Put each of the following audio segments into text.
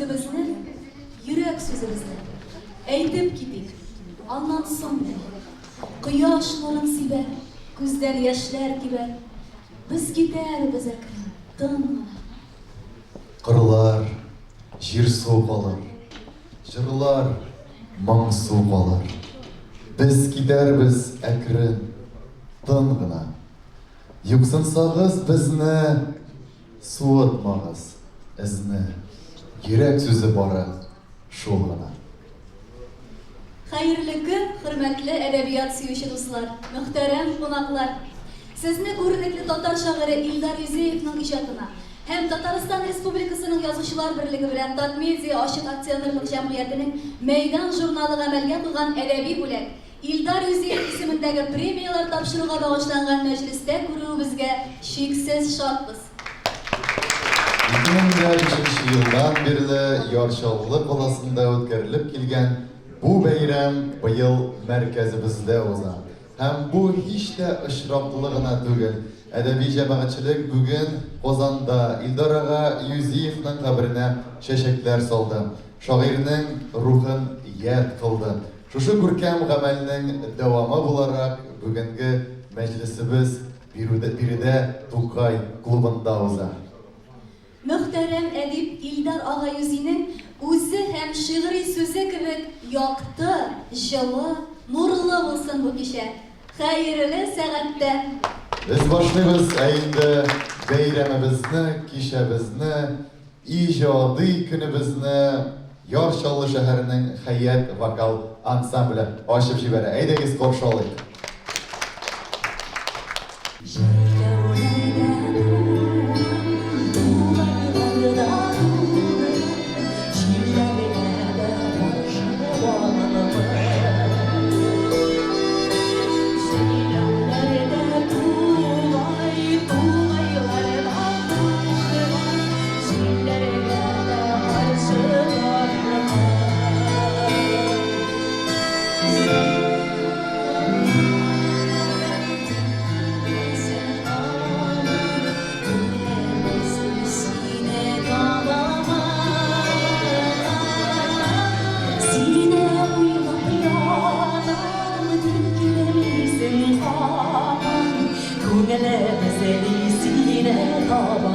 сүзебезне, йөрәк сүзебезне әйтеп китик, аннан соң менә. Кояш нурын сибәр, күздән яшьләр кибәр. Без китәрбез әкрен, тын гына. Кырлар, җир-су калыр, җырлар моңсу калыр. Без китәрбез әкрен, тын гына. Юксынсагыз безне, суытмагыз эзне. Йөрәк сүзе бары шул гына. Хәерле көн, хөрмәтле әдәбият сөюче дуслар, мөхтәрәм кунаклар! Сезне күренекле татар шагыйре Илдар Юзеевның иҗатына һәм Татарстан Республикасының Язучылар берлеге белән Татмедиа ачык акционерлык җәмгыятенең Мәйдан журналы гамәлгә куйган әдәби бүләк, Илдар Юзеев исемендәге премияләр тапшыруга багышланган мәҗлестә күрүебезгә чиксез шатбыз. 2005 елдан бирле Яр Чаллы каласында үткәрелеп килгән бу бәйрәм быел мәркәзебездә уза. Һәм бу һич тә очраклы гына түгел. Әдәби җәмәгатьчелек бүген Казанда Илдар ага Юзиевның каберенә чәчәкләр салды, шагыйрьнең рухын яд кылды. Шушы күркәм гамәлнең дәвамы буларак, бүгенге мәҗлесебез биредә Тукай клубында уза. Мөхтәрәм әдип Илдар ага Юзинең үзе һәм шигъри сүзе кебек якты, җылы, нурлы булсын бу кичә. Хәерле сәгатьтә! Без башлыйбыз, ә инде бәйрәмебезне, кичәбезне, иҗади көнебезне Яр Чаллы шәһәренең Хәят вокал ансамбле ачып җибәрә. Әйдәгез, каршы алыйк. Җәйләүләрдә туган, тугайларда туган, Җилләргә дә каршы баралмый. Җәйләүләрдә тугай, тугайларда туган, Җилләргә дә каршы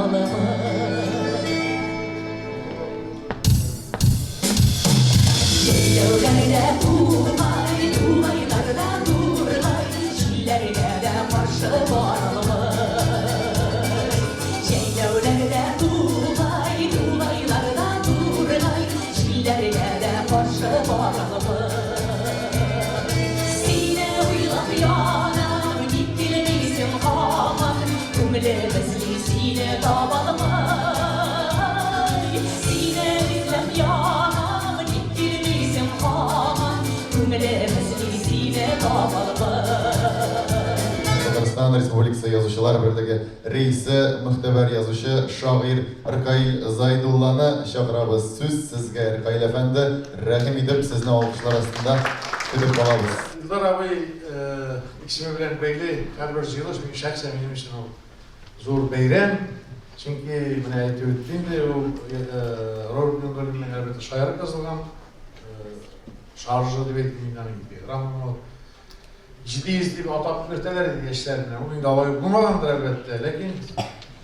баралмый. Җәйләүләрдә тугай, тугайларда тургай, Җилләргә дә каршы баралмый. Җәйләүләрдә тугай, тугайларда тургай, Җилләргә дә каршы баралмый. Сине уйлап янам, ник килмисең һаман? Күңелем эзли, сине табалмый. Сине эзләп янам, ник килмисең һаман? Күңелем эзли, сине табалмый. Татарстан Республикасы Язучылар берлеге рәисе, мөхтәбәр язучы, шагыйрь Ркаил Зайдулланы чакырабыз. Сүз сезгә, Ркаил әфәнде, рәхим итеп, сезне алкышлар астында көтеп калабыз. Илдар абый исеме белән бәйле һәрбер җыелыш мин шәхсән минем өчен ул зур бәйрәм. Чөнки менә әйтеп үтте инде, ул Роберт Миңнуллинның әлбәттә шаярып язылган шаржы дип әйтим инде аны, эпиграмма ул. 700 дип атап йөртәләр иде яшьләрне. Ул инде алай ук булмагандыр әлбәттә, ләкин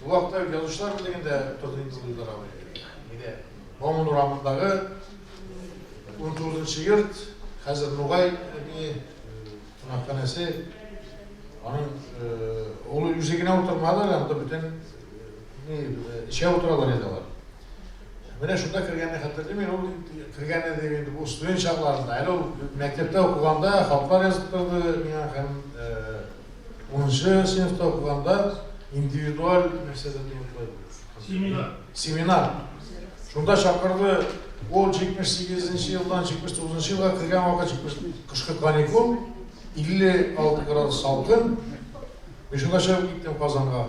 ул вакытта язучылар берлегендә торды инде ул Илдар абый. Нидә? Бауман урамындагы 19 йорт, хәзер Нугай ни кунакханәсе, аның ул үзе генә утырмады, анда бөтен ни эчә утыралар иде алар. Менә шунда кергәнне хәтерлим мин, ул кергән иде инде бу студент чакларында. Әле ул мәктәптә укыганда хатлар язып торды миңа һәм унынчы сыйныфта укыганда индивидуаль нәрсәдер дип атала иде. Семинар. Семинар. Шунда чакырды. Ул 78 нче елдан 79 нчы елга кергән вакыт, 70 кышкы каникул, 56 градус салкын. Мин шунда чыгып киттем Казанга.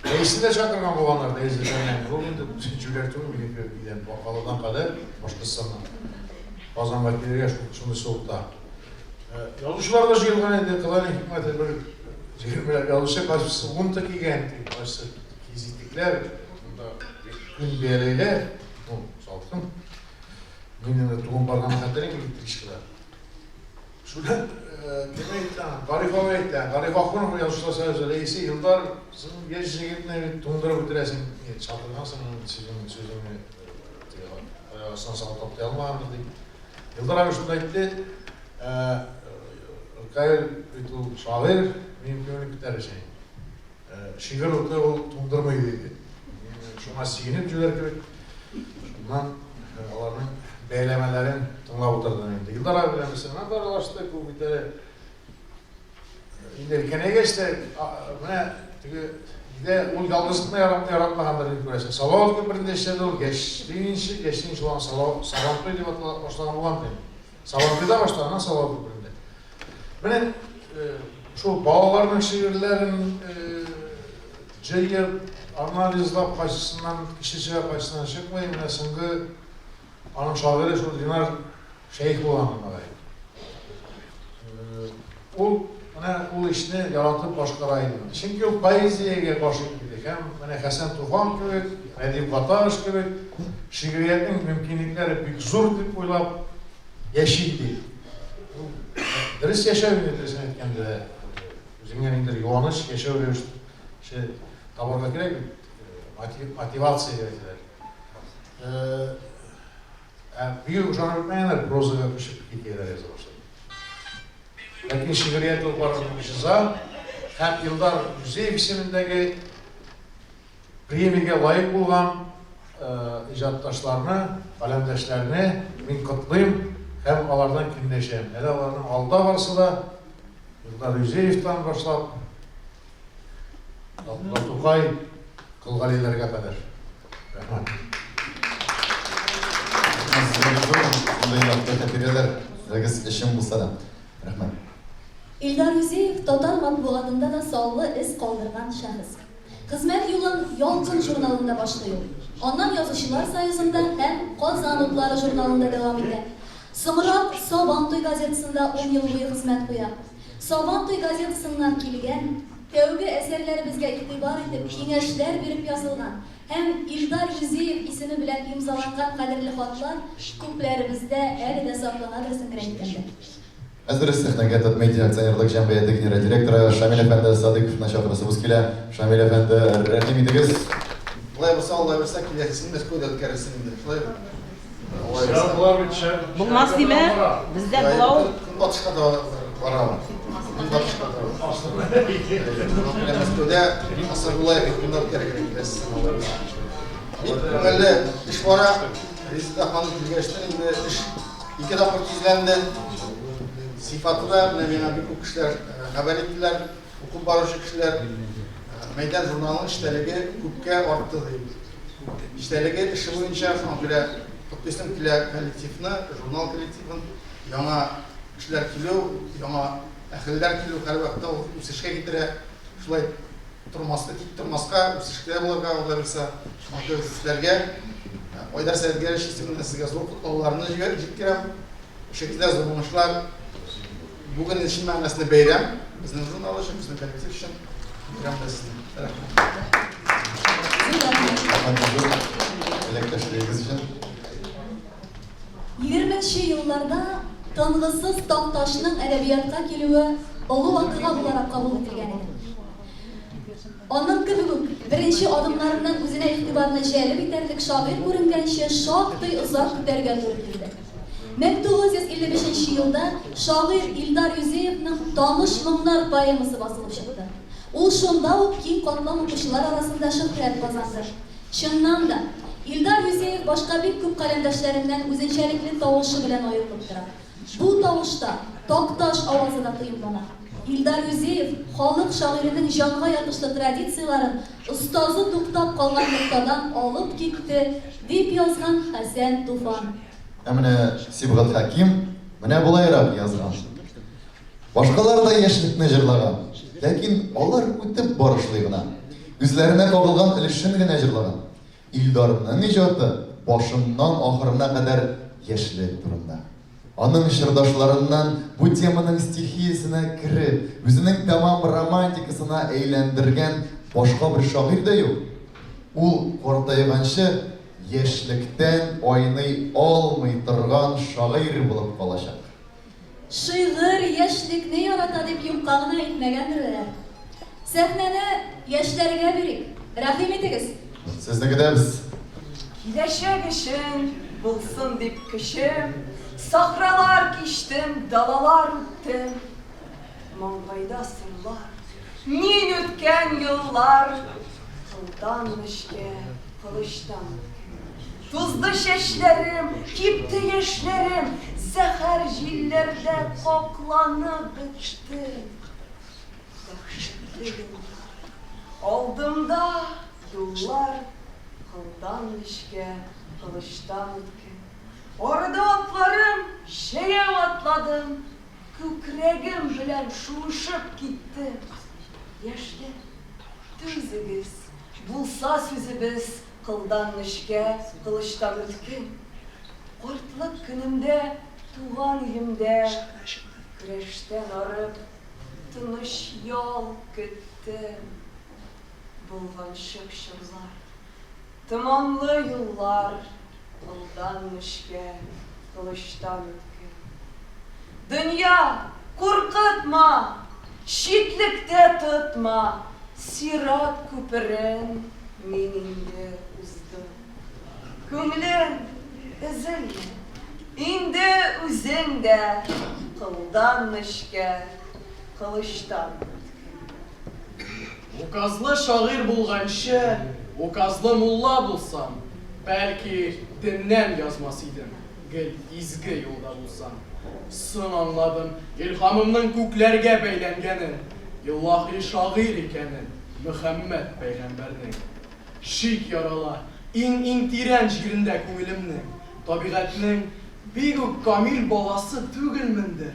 Рәисне дә чакырган булганнар, Рәис Җәмән. Ул инде җүләр түгел, минеке өйдән, Бакалыдан кадәр, Башкортстаннан. Казанга килергә шундый суыкта. Язучылар да җыелган иде, Кылани хикмәте бер җегермеләп язучы, кайсысы унта кигән, кайсы киез итекләр, монда көн бияләйләр, ну, салкын. Мин инде тугым барганын хәтерлим электричкада. Шуннан кем әйтте аңа? Гариф абый әйтте. Гариф Ахунов язучылар союзы рәисе Илдар, син яшь җегетне бит туңдырып үтерәсең. Чакыргансың, сүзеңне сүзеңне аяк астына салып таптый алмагандыр дип. Илдар абый шунда әйтте, Ркаил бит ул шагыйрь, минем күңелем күтәрер. Шигырь уты ул туңдырмый, диде. Мин шуңа сөенеп җүләр кебек, шуннан аларның бәяләмәләрен тыңлап утырдым инде. Илдар абый белән без сыннан да аралаштык, ул бит әле инде өлкәнәйгәч тә, менә теге өйдә ул ялгызлыкны яратмагандыр дип күрәсең. Салават күперендә эшләде ул, яшьлегенче, яшьлегенче ул аны Сабантуй дип атала башлаган булган ди. Сабантуйда башта, аннан Салават күперендә. Менә шул балаларның шигырьләрен җыеп, анализлап, кайсысыннан кеше чыга, кайсысыннан чыкмый, менә соңгы аның шагыйре шул Ленар Шәех булган агай. Ул менә ул эшне яратып башкара иде. Чөнки ул поэзиягә гашыйк иде һәм менә Хәсән Туфан кебек, Рәдиф Гаташ кебек шигъриятнең мөмкинлекләре бик зур дип уйлап яши иде. Ул дөрес яшәү инде, дөресен әйткәндә, үзеңә ниндидер юаныч, яшәү рәвеше табарга кирәк бит, мотивация дип әйтәләр. Ә бию жанры бетмәгәннәр, прозага күчеп хикәяләр яза башлады. Ләкин шигърият ул барыбер могҗиза һәм Илдар Юзеев исемендәге премиягә лаек булган иҗатташларны, каләмдәшләрне мин котлыйм һәм алардан көнләшәм. Әле аларның алда барсы да, Илдар Юзеевтан башлап, Габдулла Тукай, Кол Галиләргә кадәр. Рәхмәт. Шундый якты хатирәләр сезгез өчен булса да. Рәхмәт. Илдар Юзеев татар матбугатында да саллы эз калдырган шәхес. Хезмәт юлын Ялкын журналында башлый ул. Аннан Язучылар союзында һәм Казан утлары журналында дәвам итә. Соңрак Сабантуй газетасында ун ел буе хезмәт куя. Сабантуй газетасыннан килгән, тәүге әсәрләребезгә игътибар итеп, киңәшләр биреп язылган һәм Илдар Юзеев исеме белән имзаланган кадерле хатлар күпләребездә әле дә сакланадыр сеңгерә әйткәндә. Хәзер сәхнәгә Татмедиа акционерлык җәмгыяте генераль директоры Шамил әфәнде Садыйковны чакырасыбыз килә. Шамил әфәнде, рәхим итегез. Болай булса, Алла бирсә, киләсесен Мәскәүдә үткәрерсең инде. Шулай бит? Булмас димә, бездә була ул. Көнбатышка да барам. Көнбатышка да. Менә Мәскәүдә Асадуллаев йортында үткәрергә киләсесен Алла бирсә. Бик күңелле эш бара. Резеда ханым килгәчтен инде эш ике тапкыр тизләнде. Сыйфаты да менә миңа бик күп кешеләр хәбәр иттеләр. Укып баручы кешеләр Мәйдан журналының эчтәлеге күпкә артты ди. Эчтәлеге эше буенча шуңа күрә котлыйсым килә коллективны, журнал коллективын. Яңа кешеләр килү, яңа әһелләр килү һәрвакытта ул үсешкә китерә. Шулай тормаска, тик тормаска, үсештә булырга, Алла бирса. Шуңа күрә сезләргә Айдар Сәетгәрәевич исеменнән сезгә зур котлауларны җиткерәм. Эшегездә зур уңышлар. Бүген чын мәгънәсендә бәйрәм. Безнең журнал өчен, безнең коллектив өчен бәйрәм дә сезнең. Рәхмәт. Рәхмәт теләктәшлегегез өчен. Егерменче елларда тынгысыз Такташның әдәбиятка килүе олы вакыйга буларак кабул ителгән иде. Аның кебек үк, беренче адымнарыннан үзенә игътибарны җәлеп итәрлек шагыйрь күренгәнче шактый озак көтәргә туры килде. 1955 нче елда шагыйрь Илдар Юзеевның Таныш моңнар поэмасы басылып чыкты. Ул шунда ук киң катлам укучылар арасында шөһрәт казанды. Чыннан да, Илдар Юзеев башка бик күп каләмдәшләреннән үзенчәлекле тавышы белән аерылып тора. Бу тавышта Такташ авазы да тоемлана. Илдар Юзеев халык шагыйренең җанга ятышлы традицияләрен остазы туктап калган ноктадан алып китте, дип язган Хәсән Туфан. Ә менә Сибгат Хәким менә болайрак язган. Башкалар да яшьлекне җырлаган, ләкин алар үтеп барышлый гына, үзләренә кагылган өлешен генә җырлаган. Илдарның иҗаты башыннан ахырына кадәр яшьлек турында. Аның чордашларыннан бу теманың стихиясенә кереп, үзенең тәмам романтикасына әйләндергән башка бер шагыйрь дә юк. Ул картайганчы яшьлектән айный алмый торган шагыйрь булып калачак. Шигырь яшьлекне ярата дип юкка гына әйтмәгәндерләр. Сәхнәне яшьләргә бирик. Рәхим итегез! Сезне көтәбез! Киләчәк өчен булсын дип көчем, Сахралар кичтем, далалар үттем. Маңгайда сырлар, мин үткән юллар, Кылдан нечкә, кылычтан үткен. Тузды чәчләрем, кипте яшьләрем, Зәһәр җилләрдә какланып беттем. Дәһшәтле еллар, алдымда юллар, Кылдан нечкә, кылычтан үткен. Арыды атларым, җәяү атладым, Күкрәгем белән шуышып киттем. Яшьләр, түзегез, булса сүзебез Кылдан нечкә, кылычтан үткен. Картлык көнемдә туган илемдә Көрәштән арып, тыныч ял көттем. Болганчык чорлар, Томанлы юллар кылдан нечкә, кылычтан үткен. Дөнья, куркытма, читлектә тотма, Сират күперен мин инде уздым. Күңелем, өзелмә, инде үзең дә Кылдан нечкә, кылычтан үткен. Указлы шагыйрь булганчы, указлы мулла булсам, бәлки, деннән язмас идем, гел изге юлда булсам. Соң аңладым, илһамымның күкләргә бәйләнгәнен, илаһи шагыйрь икәнен Мөхәммәд пәйгамбәрнең. Шик ярала, иң-иң тирән җирендә күңелемнең, табигатьнең бик үк камил баласы түгелмендер.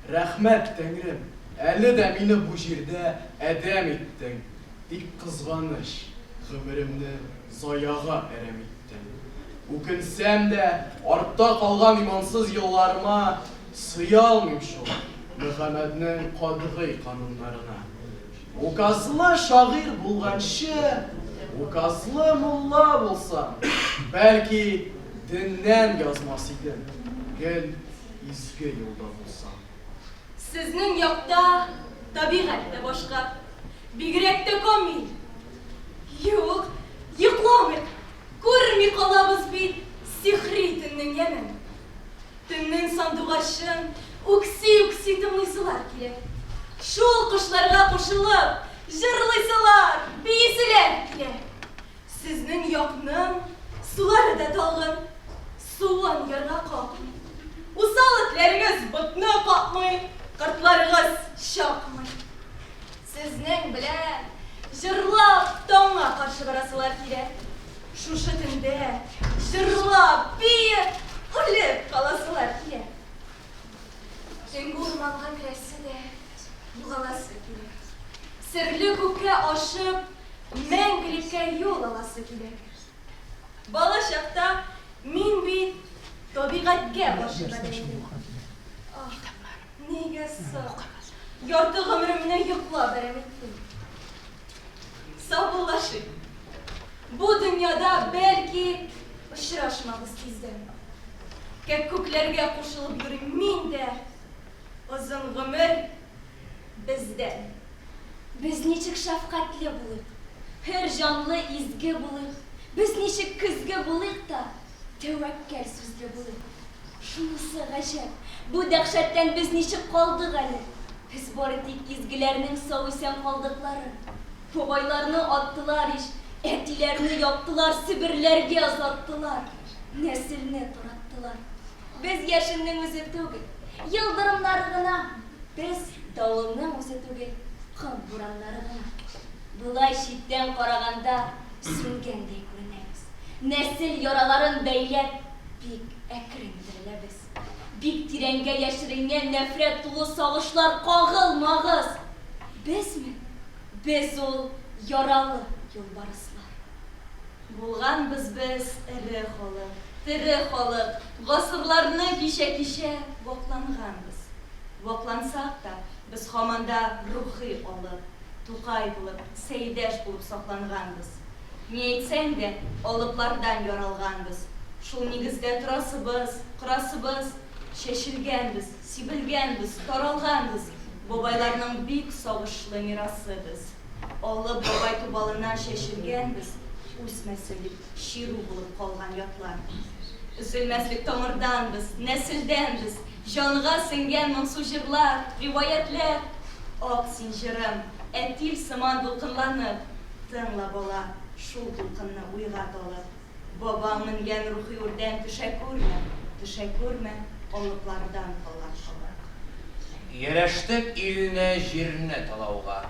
Рәхмәт, Тәңрем, әле дә мине бу җирдә адәм иттең, тик кызганыч, гомеремне заяга әрәм иттем. Үкенсәм дә, артта калган имансыз елларыма сыя алмыйм шул Мөхәммәднең катгый кануннарына. Указлы шагыйрь булганчы, указлы мулла булсам, бәлки, деннән язмас идем, гел Изге юлда булсам. Сезнең якта табигать тә башка. Бигрәк тә камил. Юк, йокламыйк, күрми калабыз бит сихри төннең ямен. Төннең сандугачын үкси-үкси тыңлыйсылар килә. Шул кошларга кушылып, җырлыйсылар, бииселәр килә. Сезнең якның сулары да талгын, суын ярга какмый. Усал этләрегез ботны капмый, кортларыгыз чакмый. Сезнең белән җырлап таңга каршы барасылар килә. Шушы төндә җырлап, биеп, үлеп каласылар килә. Төнге урманга керәсе дә, югаласы килә. Серле күккә ашып, мәңгелеккә юл аласы килә. Бала чакта мин бит табигатькә гашыйк адәм идем. Ах, нигә соң ярты гомеремне йоклап әрәм иттем. Саубуллашыйк. Бу дөньяда, бәлки, очрашмабыз тиздән. Кәккүкләргә кушылып йөрим мин дә, озын гомер бездән. Без ничек шәфкатьле булыйк, һөр җанлы, изге булыйк, без ничек көзге булыйк та, тәвәккәл сүзле булыйк. Шунысы гаҗәп, бу дәһшәттән без ничек калдык әле? Без бары тик изгеләрнең сау-исән калдыклары. Бабайларны аттылар ич, әтиләрне яптылар, Себерләргә озаттылар, нәселне тараттылар. Без яшеннең үзе түгел, елдырымнары гына, без давылның үзе түгел, ком бураннары гына. Болай читтән караганда сүнгәндәй күренәбез. Нәсел яраларын бәйләп, бик әкрен тереләбез. Бик тирәнгә яшеренгән нәфрәт тулы сагышлар кагылмагыз! Безме? Без ул яралы юлбарыслар. Булганбыз без эре халык, тере халык, гасырларны кичә-кичә вакланганбыз. Ваклансак та, без һаман да рухи алып, Тукай булып, Сәйдәш булып сакланганбыз. Ни әйтсәң дә, алыплардан яралганбыз. Шул нигездә торасыбыз, корасыбыз. Чәчелгәнбез, сибелгәнбез, таралганбыз, Бабайларның бик сагышлы мирасы без. Алып бабай тубалыннан чәчелгәнбез, Үсмәсен дип чирү булып калган ятлар. Өзелмәслек тамырдан без, нәселдән без, Җанга сеңгән моңсу җырлар, риваятьләр. Ак син, җырым, әтил сыман дулкынланып, Тыңла, бала, шул дулкынны уйга талып. Бабаң менгән рухи үрдән төшә күрмә, Төшә күрмә алыплардан калган кабак. Ияләштек илне, җирне талауга,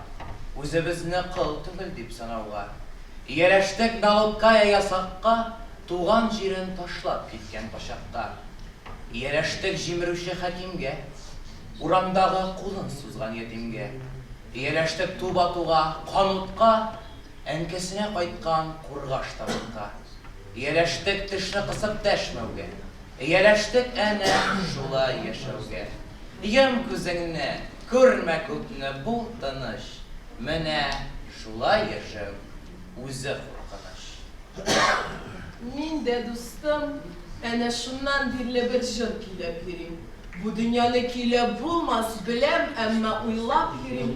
Үзебезне кол түгел дип санауга. Ияләштек налогка я ясакка, Туган җирен ташлап киткән качакка. Ияләштек җимерүче хакимгә, Урамдагы кулын сузган ятимгә. Ияләштек туп атуга, кан-утка, Әнкәсенә кайткан кургаш табутка. Ияләштек тешне кысып дәшмәүгә. Ияләштек әнә шулай яшәүгә. Йом күзеңне, күрмә күпне, бул тыныч. Менә шулай яшәү үзе куркыныч. Мин дә, дустым, әнә шуннан бирле бер җыр көйләп йөрим. Бу дөньяны көйләп булмас, беләм, әмма уйлап йөрим.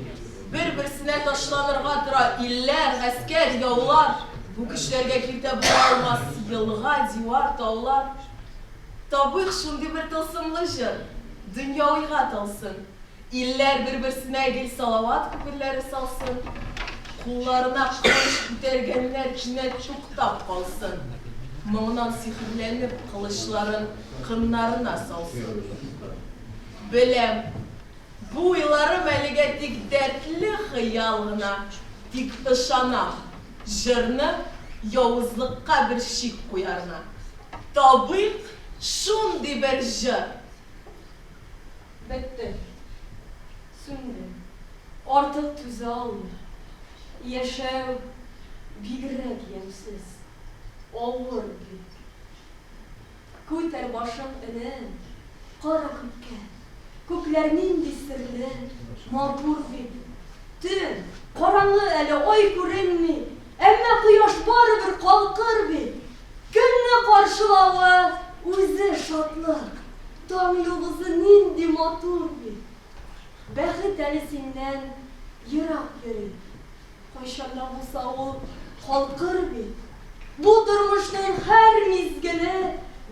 Бер-берсенә ташланырга тора илләр, гаскәр, яулар. Бу көчләргә киртә була алмас елга, дивар, таулар. Табыйк шундый бер тылсымлы җыр, дөнья уйга талсын. Илләр бер-берсенә гел салават күперләре салсын. Кулларына кылыч күтәргәннәр кинәт туктап калсын. Моңнан сихерләнеп кылычларын кыннарына салсын. Беләм, бу уйларым әлегә тик дәртле хыял гына, тик ышанам, җырның явызлыкка бер чик куярына. Табыйк шундый бер җыр! Бетте. Сүнде. Артык түзә алмый. Яшәү бигрәк ямьсез, авыр бит. Күтәр башың, энем, кара күккә. Күкләр нинди серле, матур бит. Төн, караңгы әле, ай күренми, әмма кояш барыбер калкыр бит. Көнне каршылавы үзе шатлык. Таң йолдызы нинди матур бит. Бәхет әле синнән ерак йөри. Кайчан да булса ул калкыр бит. Бу тормышның һәр мизгеле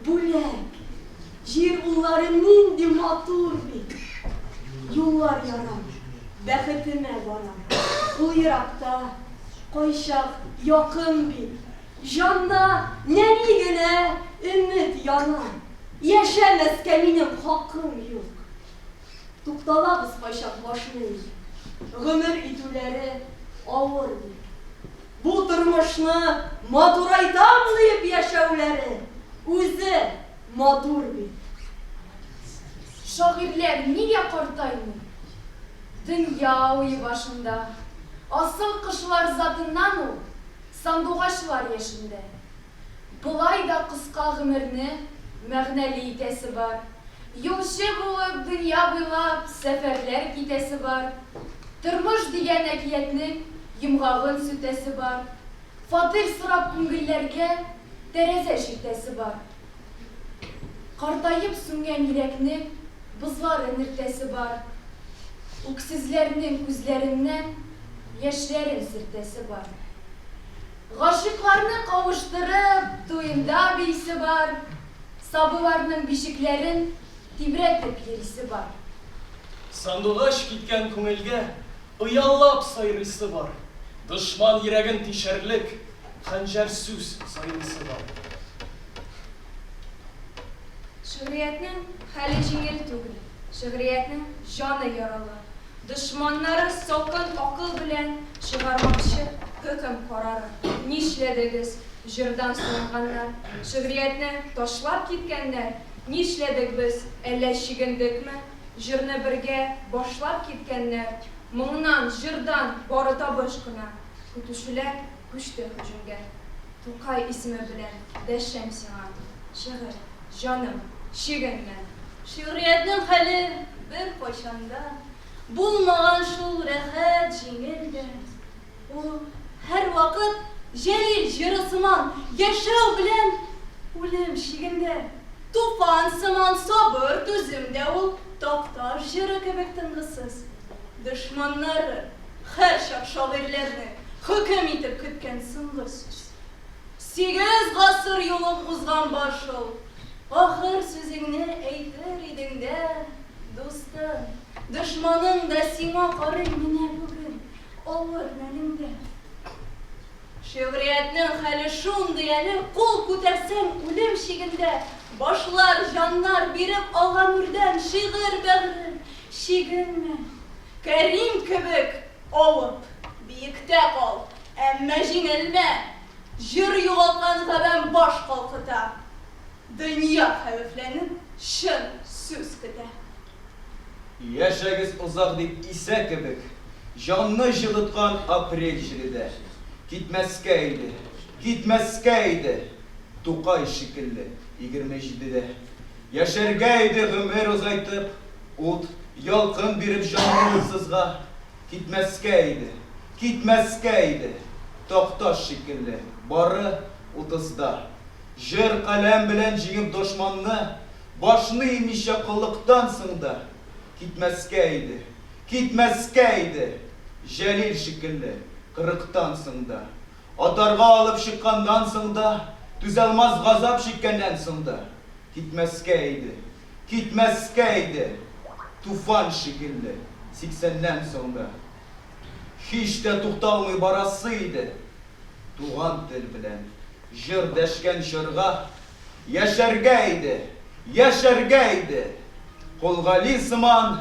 бүләк. Җир уллары нинди матур бит. Юллар ярам, бәхетемә барам. Ул еракта, кайчак якын бит. Җанда нәни генә өмет яна. Яшәмәскә минем хакым юк. Тукталабыз кайчак башны иеп. Гомер итүләре авыр бик. Бу тормышны матурайтам диеп яшәүләре үзе матур бит. Шагыйрьләр нигә картаймый? Дөнья уе башында. Асыл кошлар затыннан ул, Сандугачлар яшендә. Болай да кыска гомерне мәгънәле итәсе бар. Юлчы булып дөнья буйлап сәфәрләр китәсе бар. Тормыш дигән әкиятнең йомгагын сүтәсе бар. Фатир сорап күңелләргә тәрәзә чиртәсе бар. Картаеп сүнгән йөрәкнең бозларын эретәсе бар. Үксезләрнең күзләреннән яшьләрен сөртәсе бар. Гашыйкларны кавыштырып, туенда биисе бар, Сабыйларның бишекләрен тибрәтеп йөрисе бар. Сандугач киткән күңелгә ояллап сайрыйсы бар, Дошман йөрәген тишәрлек хәнҗәр сүз сайлыйсы бар. Шигъриятнең хәле җиңел түгел, Шигъриятнең җаны яралы. Дошманнары салкын акыл белән Чыгармакчы хөкем карары. Нишләдегез, җырдан суынганнар, Шигъриятне ташлап киткәннәр? Нишләдек без, әллә чигендекме? Җырны бергә башлап киткәннәр. Моңнан, җырдан бары табыш кына Көтүчеләр күчте һөҗүмгә. Тукай исеме белән дәшәм сиңа, Шигырь, җаным, чигенмә! Шигъриятнең хәле беркайчан да булмаган шул рәхәт, җиңел дә. Ул һәрвакыт Җәлил җыры сыман яшәү белән Үлем чигендә. Туфан сыман сабыр, түзем дә ул, Такташ җыры кебек тынгысыз. Дошманнары һәрчак шагыйрьләрне Хөкем итеп көткән соңгы сүз. Сигез гасыр юлын узган баш ул, Ахыр сүзеңне әйтер идең дә, дустым, Дошманың да сиңа карый менә бүген Авыр мәлеңдә. Шигъриятнең хәле шундый әле, кул күтәрсәң, үлем чигендә, Башлар, җаннар биреп алган үрдән шигырь бәгърем, чигенмә. Кәрим кебек авып, биектә кал, әмма җиңелмә. Җыр югалткан гавәм баш калкыта. Дөнья хәвефләнеп, чын сүз көтә. Яшәгез озак дип исә кебек, Җанны җылыткан апрель җиле дә. Китмәскә иде, китмәскә иде, Тукай шикелле 27 дә. Яшәргә иде гомер озайтып, Ут, ялкын биреп җанлы утсызга. Китмәскә иде, китмәскә иде, Такташ шикелле, бары утызда. Җыр, каләм белән җиңеп дошманны, Башны имичә коллыктан соң да Китмәскә иде, китмәскә иде, Җәлил шикелле, кырыктан соң да. Атарга алып чыкканнан соң да, Түзалмас газап чиккәннән соң да Китмәскә иде, китмәскә иде, Туфан шикелле, сиксәннән соң да. Һич тә тукталмый барасы иде, Туган тел белән җыр дәшкән чорга Яшәргә иде, яшәргә иде, Кол Гали сыман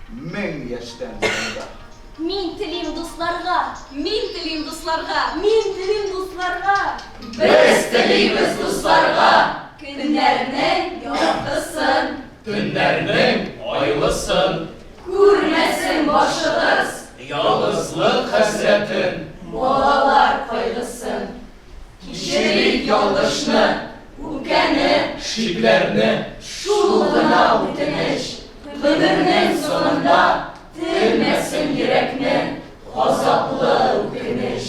1000 яшьтән соң да. Мин телим дусларга. Мин телим дусларга. Мин телим дусларга. Без телибез дусларга. Көннәрнең яктысын. Төннәрнең айлысын. Күрмәсен башыгыз. Ялгызлык хәсрәтен. Балалар кайгысын. Кичерик ялгышны, үпкәне. Шикләрне. Шул гына үтенеч, гомернең соңында телмәсен йөрәкне газаплы үкенеч.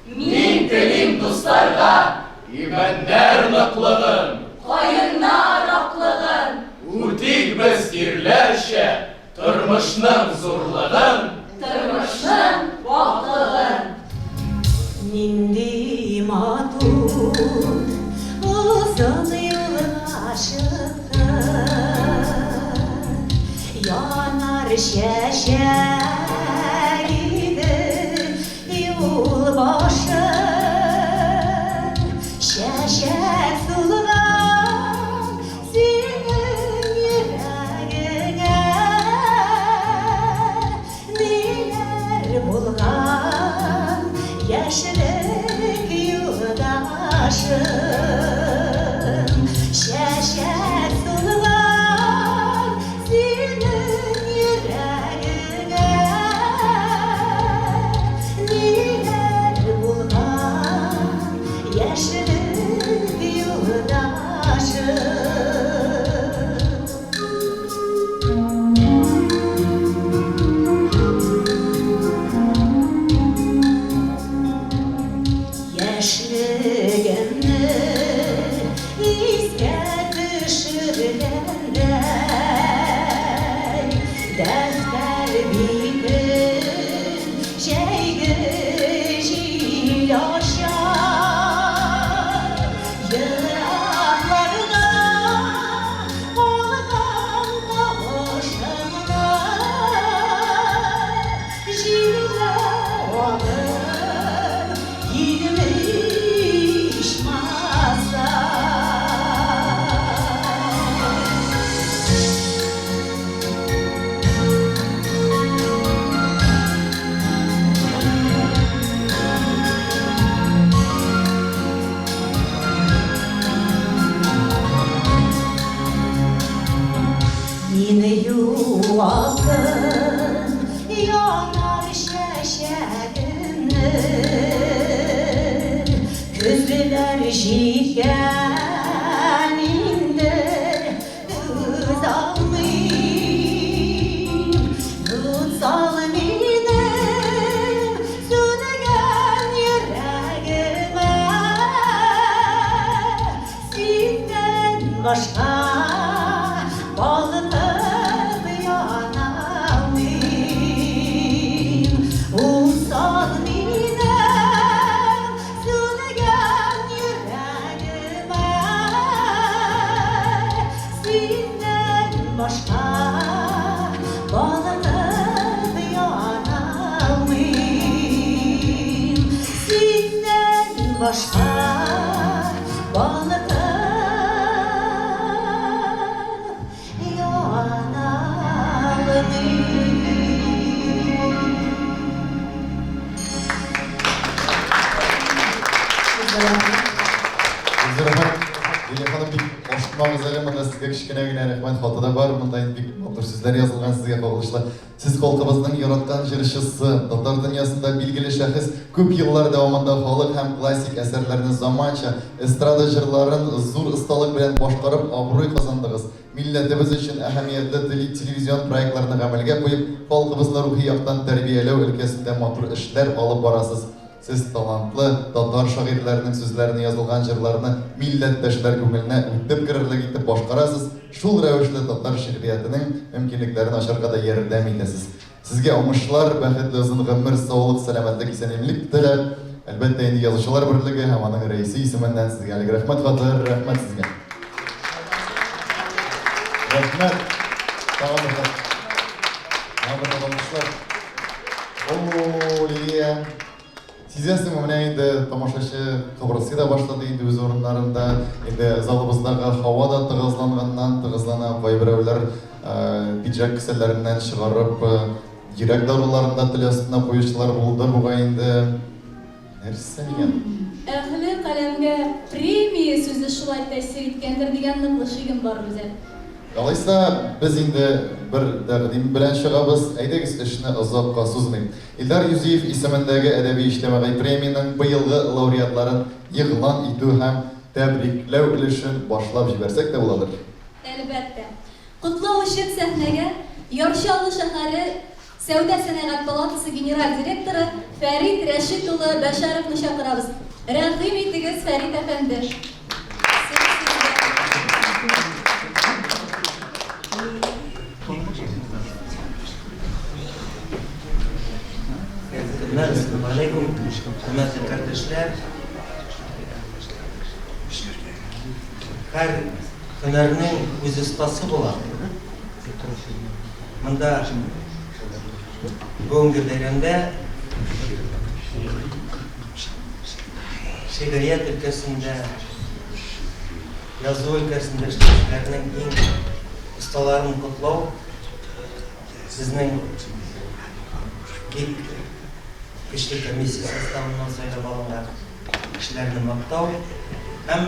Мин телим дусларга. Имәннәр ныклыгын. Каеннар аклыгын. Үтик без ирләрчә Тормышның зурлыгын. Тормышның ваклыгын. Нинди матур озын юлга чыктык, Янар чәчәк иде юл башы. Чәчәк сулган Синең йөрәгеңә ниләр булган, яшьлек юлдашым? Чәчәк сулган синең йөрәгеңә ниләр булган, яшьлек юлдашым? Яшьлегемне искә төшергәндәй, Дәфтәр битен җәйге җил ача. Еракларда калган тавышыңны Җилгә алып килми ичмаса. Мине югалттың, янар чәчәгемне. Көзләр җиткән инде, Түзалмыйм, ут сал минем сүнгән йөрәгемә. Син башка балкып яна алмыйм. Усал минем сүнгән йөрәгемә синнән башка балкып яна алмыйм. Синнән башка балкып яна алмыйм. Рәхмәт. Лилия ханым, бик ашыкмагыз әле, монда сезгә кечкенә генә рәхмәт хаты да бар. Монда инде бик матур сүзләр язылган сезгә кагылышлы. Сез халкыбызның яраткан җырчысы, татар дөньясында билгеле шәхес, күп еллар дәвамында халык һәм классик әсәрләрне заманча, эстрада җырларын зур осталык белән башкарып абруй казандыгыз. Милләтебез өчен әһәмиятле телевизион проектларны гамәлгә куеп, халкыбызны рухи яктан тәрбияләү өлкәсендә матур эшләр алып барасыз. Сез талантлы татар шагыйрьләренең сүзләренә язылган җырларны милләттәшләр күңеленә үтеп керерлек итеп башкарасыз, шул рәвешле татар шигъриятенең мөмкинлекләрен ачарга да ярдәм итәсез. Сезгә уңышлар, бәхетле озын гомер, саулык, сәламәтлек, исән-иминлек теләп, әлбәттә инде, Язучылар берлеге һәм аның рәисе исеменнән сезгә әлеге рәхмәт хаты. Рәхмәт сезгә. Рәхмәт. Тагын бер кат. Тагын бер кат алкышлар. О, Лилия. Сизәсеңме, менә инде тамашачы кыбырсый да башлады инде үз урыннарында. Инде залыбыздагы һава да тыгызланганнан тыгызлана. Кайберәүләр пиджак кесәләреннән чыгарып, йөрәк даруларын да тел астына куючылар булды бугай инде. Нәрсә дигән? Әһле каләмгә премия сүзе шулай тәэсир иткәндер дигән ныклы шигем бар, Гүзәл. Алайса, без инде бер тәкъдим белән чыгабыз. Әйдәгез, эшне озакка сузмыйк. Илдар Юзиев исемендәге әдәби-иҗтимагый премиянең быелгы лауреатларын игълан итү һәм тәбрикләү өлешен башлап җибәрсәк тә буладыр. Әлбәттә. Котлау өчен сәхнәгә Яр Чаллы шәһәре Сәүдә-сәнәгать палатасы генераль директоры Фәрит Рәшит улы Бәшәровны чакырабыз. Рәхим итегез, Фәрит әфәнде. Сүз сездә. Хәерле көннәр, әссәламү алейкум, хөрмәтле кардәшләр. Һәр һөнәрнең үз остасы була. Монда бүгенге бәйрәмдә шигърият өлкәсендә, язу өлкәсендә эшләүчеләрнең иң осталарын котлау безнең бик көчле комиссия составыннан сайлап алынган кешеләрне мактау һәм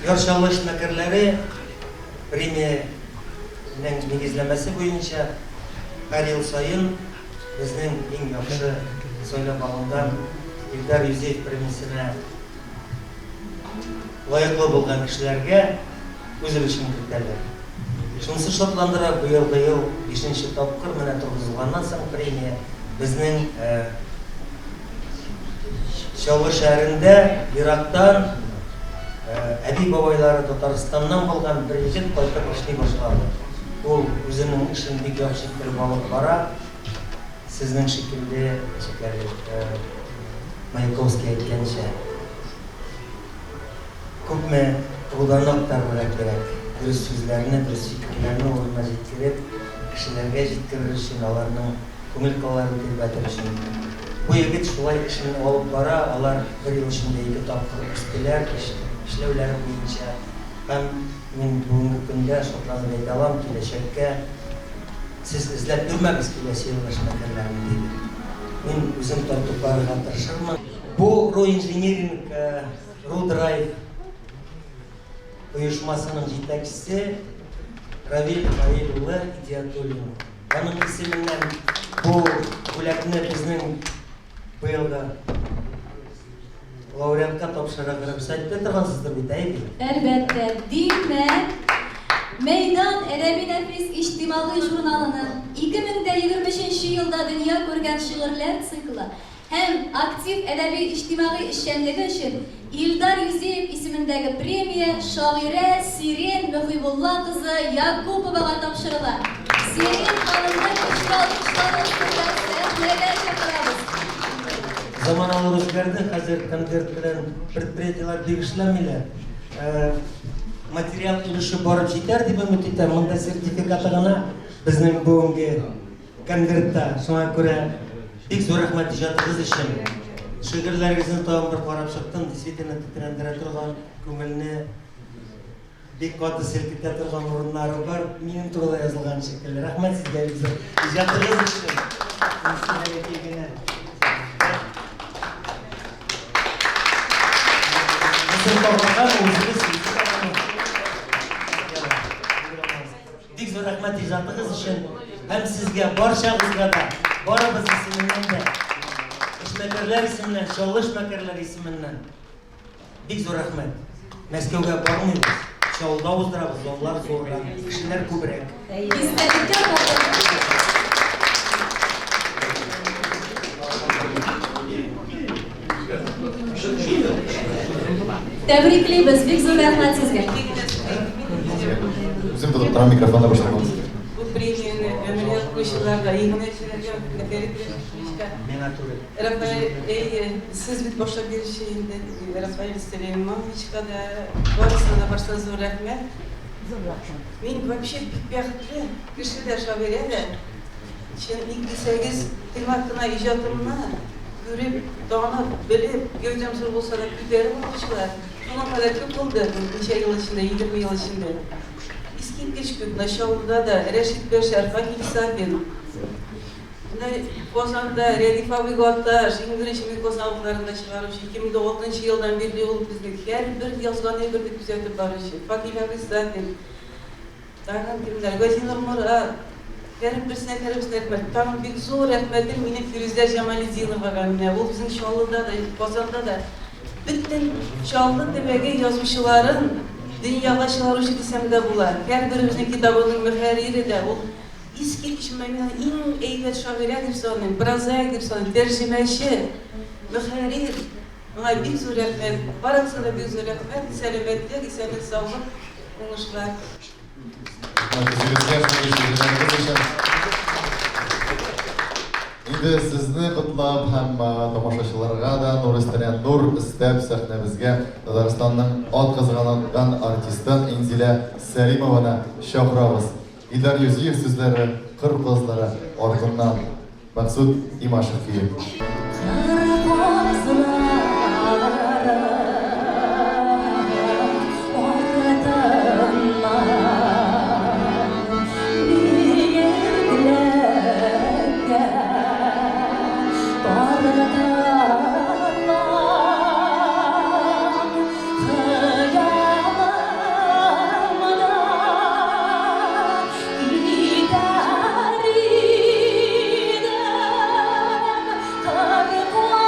Яр Чаллы эшмәкәрләре премия нең нигезләмәсе буенча, һәр ел саен безнең иң яхшы сайлап алынган Илдар Юзеев премиясенә лаеклы булган кешеләргә үз өлешен кертәләр. Шунысы шатландыра, быелгы ел бишенче тапкыр менә торгызылганнан соң премия безнең Чаллы шәһәрендә ерактан әби-бабайлары Татарстаннан булган бер егет кайтып эшли башлады. Ул үзенең эшен бик яхшы иттереп алып бара. Сезнең шикелле, ничек әле, Маяковский әйткәнчә, күпме руданы актарырга кирәк, дөрес сүзләрне, дөрес фикерләрне урынына җиткереп, кешеләргә җиткерер өчен, аларның Күңел кылларын тирбәтер өчен. Бу егет шулай эшен алып бара, алар бер ел эчендә ике тапкыр үстеләр эш эшләүләре буенча. Һәм мин бүгенге көндә шатланып әйтә алам, киләчәккә сез эзләп йөрмәгез киләсе елгы эшмәкәрләрне, диде. Мин үзем тартып барырга тырышырмын. Бу Ру инжиниринг, Ру драйв оешмасының җитәкчесе Равил Наил улы Идиатуллин. Аның исеменнән бу бүләкне безнең быелгы лауреатка тапшырырга рөхсәт итә торгансыздыр бит, әйе бит? Әлбәттә. Димәк, Мәйдан әдәби-нәфис иҗтимагый журналының 2023 елда дөнья күргән шигырьләр циклы һәм актив әдәби-иҗтимагый эшчәнлеге өчен. Илдар Юзеев исемендәге премия шагыйрә Сирень Мөхибулла кызы Якуповага тапшырыла. Сирень ханымны көчле алкышлар астында сәхнәгә чакырабыз. Заманалар үзгәрде, хәзер конверт белән предприятиеләр бик эшләмиләр. Материал өлеше барып җитәр дип өмет итәм. Монда сертификаты гына безнең бүгенге конвертта. Шуңа күрә бик зур рәхмәт иҗатыгыз өчен. Шигырьләрегезне тагын бер карап чыктым. Действительно тетрәндерә торган, күңелне бик каты селкетә торган урыннары бар. Минем турыда язылган шикелле. Рәхмәт сезгә бик зур иҗатыгыз өчен. Мин сезгә генә. Бик зур рәхмәт иҗатыгыз өчен һәм сезгә, барчагызга да, барыбыз исеменнән дә, эшмәкәрләр исеменнән, Чаллы эшмәкәрләре исеменнән бик зур рәхмәт. Мәскәүгә бармыйбыз, Чаллыда уздырабыз, заллар зуррак, кешеләр күбрәк. Истәлеккә фото. Тәбриклибез, бик зур рәхмәт сезгә. Үзем тотып торам микрофонны башламагыз. Бу премияне гамәлгә куючыларга, иганәчеләргә, Фәрит Рәшитовичка. Миңа түгел. Рафаэль, әйе, сез бит башлап йөрүче инде, Рафаэль Сөләймановичка да, барысына да баштан зур рәхмәт. Зур рәхмәт. Мин вообще бик бәхетле кеше дә, шагыйрә дә. Чын, ник дисәгез, тыйнак кына иҗатымны күреп, танып, белеп, гәүдәм зур булса да күтәреп алучылар шуның кадәр күп булды ничә ел эчендә, 20 ел эчендә. Искиткеч күп, менә Чаллыда да Рәшит Бәшәр, Факил Сафин, менә Казанда Рәдиф абый Гаташ, иң беренче мин Казан утларында чыгаручы, 2006 нчы елдан бирле ул безнең һәрбер язган әйберне күзәтеп баручы, Факил абый Сафин, Тагын кемнәр? Газинур Морат. Һәрберсенә, һәрберсенә рәхмәт. Тагын бик зур рәхмәтем минем Фирүзә Җамалетдиновага менә. Ул безнең Чаллыда да, Казанда да бөтен Чаллы төбәге язучыларын дөньяга чыгаручы дисәм дә була. Һәрберебезнең китабының мөхәррире дә ул. Искиткеч, менә мин аны иң әйбәт шагыйрә дип саныйм, прозаик дип саныйм, тәрҗемәче, мөхәррир. Моңа бик зур рәхмәт. Барыгызга да бик зур рәхмәт. Сәламәтлек, исәнлек-саулык, уңышлар. Рәхмәт үзегезгә шундый шигырьләрегез өчен. Инде сезне котлап һәм тамашачыларга да нур өстенә нур өстәп сәхнәбезгә Татарстанның атказанган артистын Инзилә Сәлимованы чакырабыз. Илдар Юзиев сүзләре, Кыр казлары артыннан. Максут Имашев көе. Кыр казлары артыннан биеклеккә тартылган хыялымда Китәр идем кыр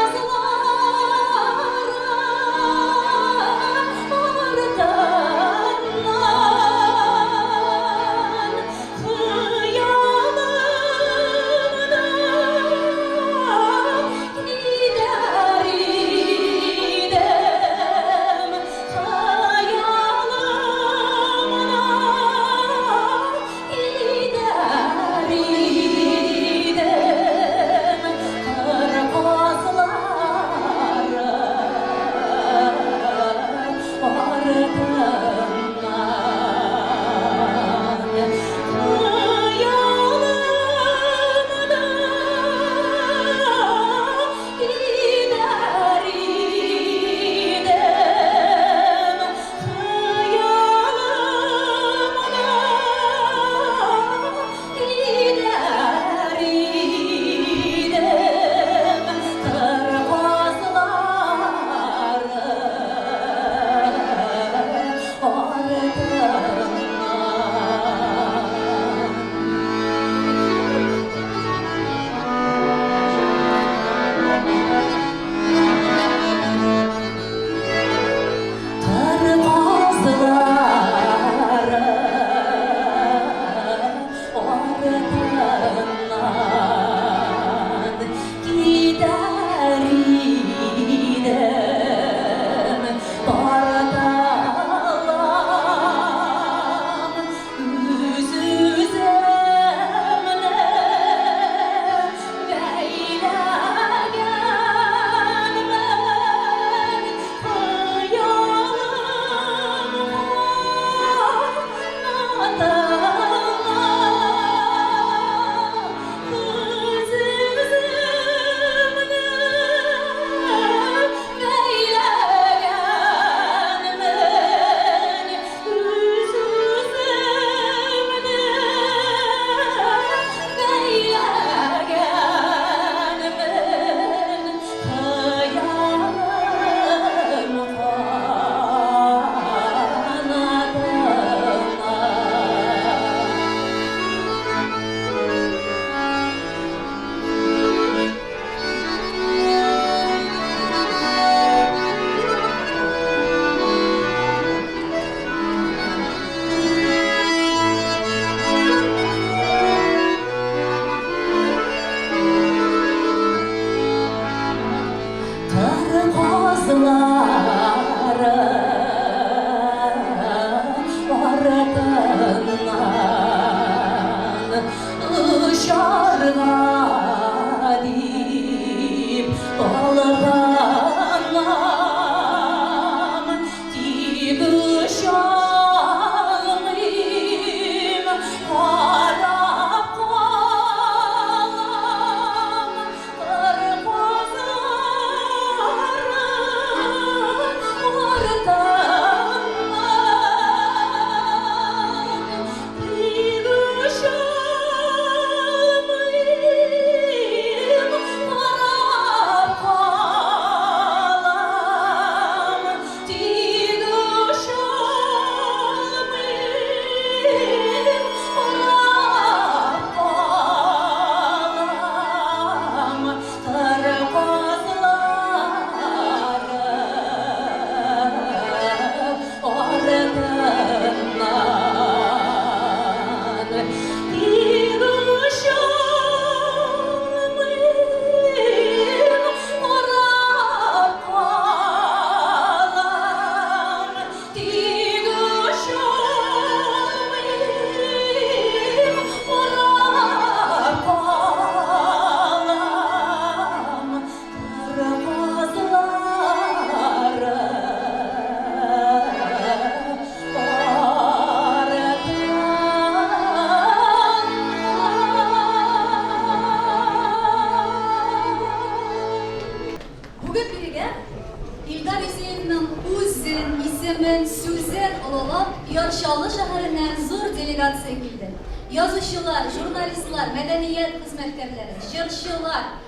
делегация килде. Язучылар, журналистлар, мәдәният хезмәткәрләре, җырчылар.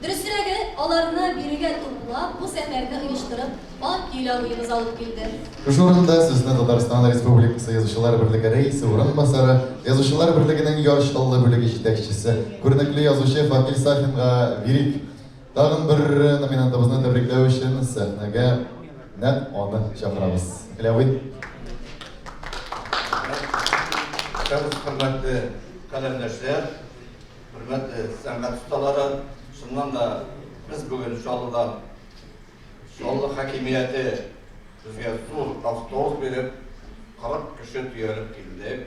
Дөресрәге, аларны бирегә туплап, бу сәфәрне оештырып, Акил абыебыз алып килде. Шушы урында сүзне Татарстан Республикасы Язучылар берлеге рәисе урынбасары, Язучылар берлегенең Яр Чаллы бүлеге җитәкчесе, күренекле язучы Факил Сафинга бирик. Тагын бер номинантыбызны тәбрикләү өчен сәхнәгә нәкъ аны чакырабыз. Факил абый. Хөрмәтле каләмдәшләр, хөрмәтле сәнгать осталары, чыннан да без бүген Чаллыдан Чаллы хакимияте безгә зур автобус биреп, 40 кеше төялеп килдек.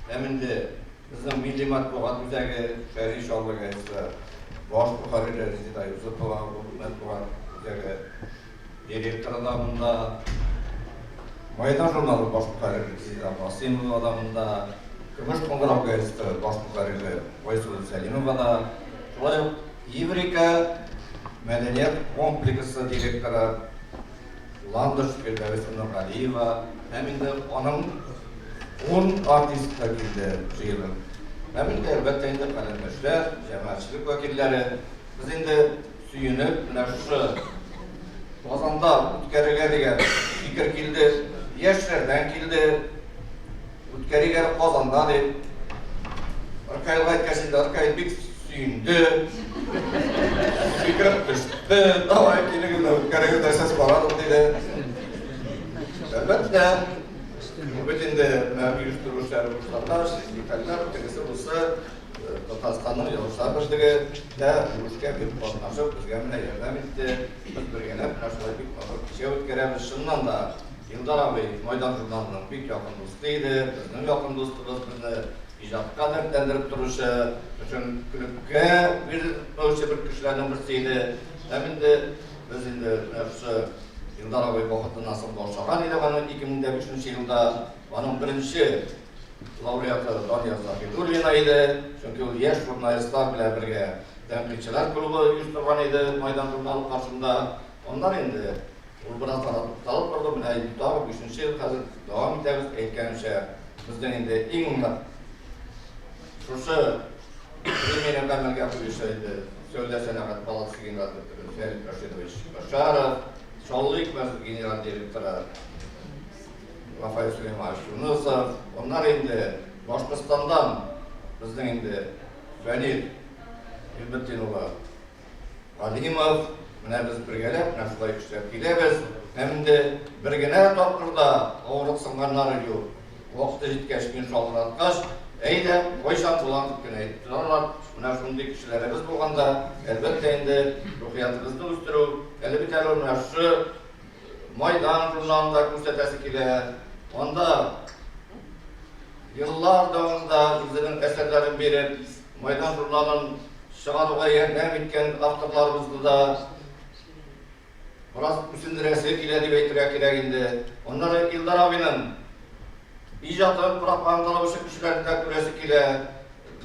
Һәм инде безнең Милли матбугат үзәге, Шәһри Чаллы газеты баш мөхәррире Резеда Юсупова, ул матбугат үзәге директоры да монда. Майдан журналы баш мөхәррире Резеда Касыймова да монда. Көмеш кыңгырау газеты баш мөхәррире Айсылу Сәлимова да. Шулай ук Еврика мәдәният комплексы директоры Ландыш Фирдәвесовна Галиева һәм инде аның ун артисты да килде җыелып. Һәм инде, әлбәттә инде, каләмдәшләр, җәмәгатьчелек вәкилләре. Без инде сөенеп, менә шушы Казанда үткәрергә дигән фикер килде. Яшьләрдән килде. Үткәрик әле Казанда дип. Ркаилга әйткәч инде, Ркаил бик сөенде. Сикереп төште. Давай, килегез дә үткәрегез дә, сез карарбыз, диде. Әлбәттә, бу бит инде менә оештыру эшләре башлангач, детальләр, тегесе бусы Татарстанның Язучылар берлеге дә бу эшкә бик катнашып, безгә менә ярдәм итте. Без бергәләп менә шулай бик матур кичә үткәрәбез. Чыннан да, Илдар абый Майдан журналының бик якын дусты иде, безнең якын дустыбыз, безне иҗатка дәртләндереп торучы, төшенкелеккә бирелмәүче бер кешеләрнең берсе иде. Һәм инде без инде менә шушы Илдар абый вафатыннан соң башлаган идек аны 2005 нче елда. Аның беренче лауреаты Дания Заһидуллина иде, чөнки ул яшь журналистлар белән бергә тәнкыйтьчеләр клубы оештырган иде Майдан журналы каршында. Аннары инде Ул бераз гына тукталып торды, менә инде тагы бишенче ел хәзер дәвам итәбез, әйткәнемчә, безнең инде иң нык шушы премияне гамәлгә куючы инде Сәүдә-сәнәгать палатасы генераль директоры Фәрит Рашидович Башаров, Чаллы икмәк генераль директоры Рафаэль Сөләйманович Юнысов, аннары инде Башкортстаннан безнең инде Фәнил Гыйльметдин улы Галимов, менә без бергәләп менә шулай эшләп киләбез. Һәм инде бер генә тапкыр да авырыксынганнары юк. Вакыты җиткәч, мин шалтыраткач, әйдә, кайчан була дип кенә әйтеп торалар. Менә шундый кешеләребез булганда, әлбәттә инде, рухиятыбызны үстерү, әле бит әле менә шушы Майдан журналында күрсәтәсе килә. Анда еллар дәвамында үзенең әсәрләрен биреп, Майдан журналын чыгаруга ярдәм иткән авторларыбызны да бераз үсендерәсе килә дип әйтергә кирәк инде. Аннары Илдар абыйның иҗатын пропагандалаучы кешеләрне дә күрәсе килә.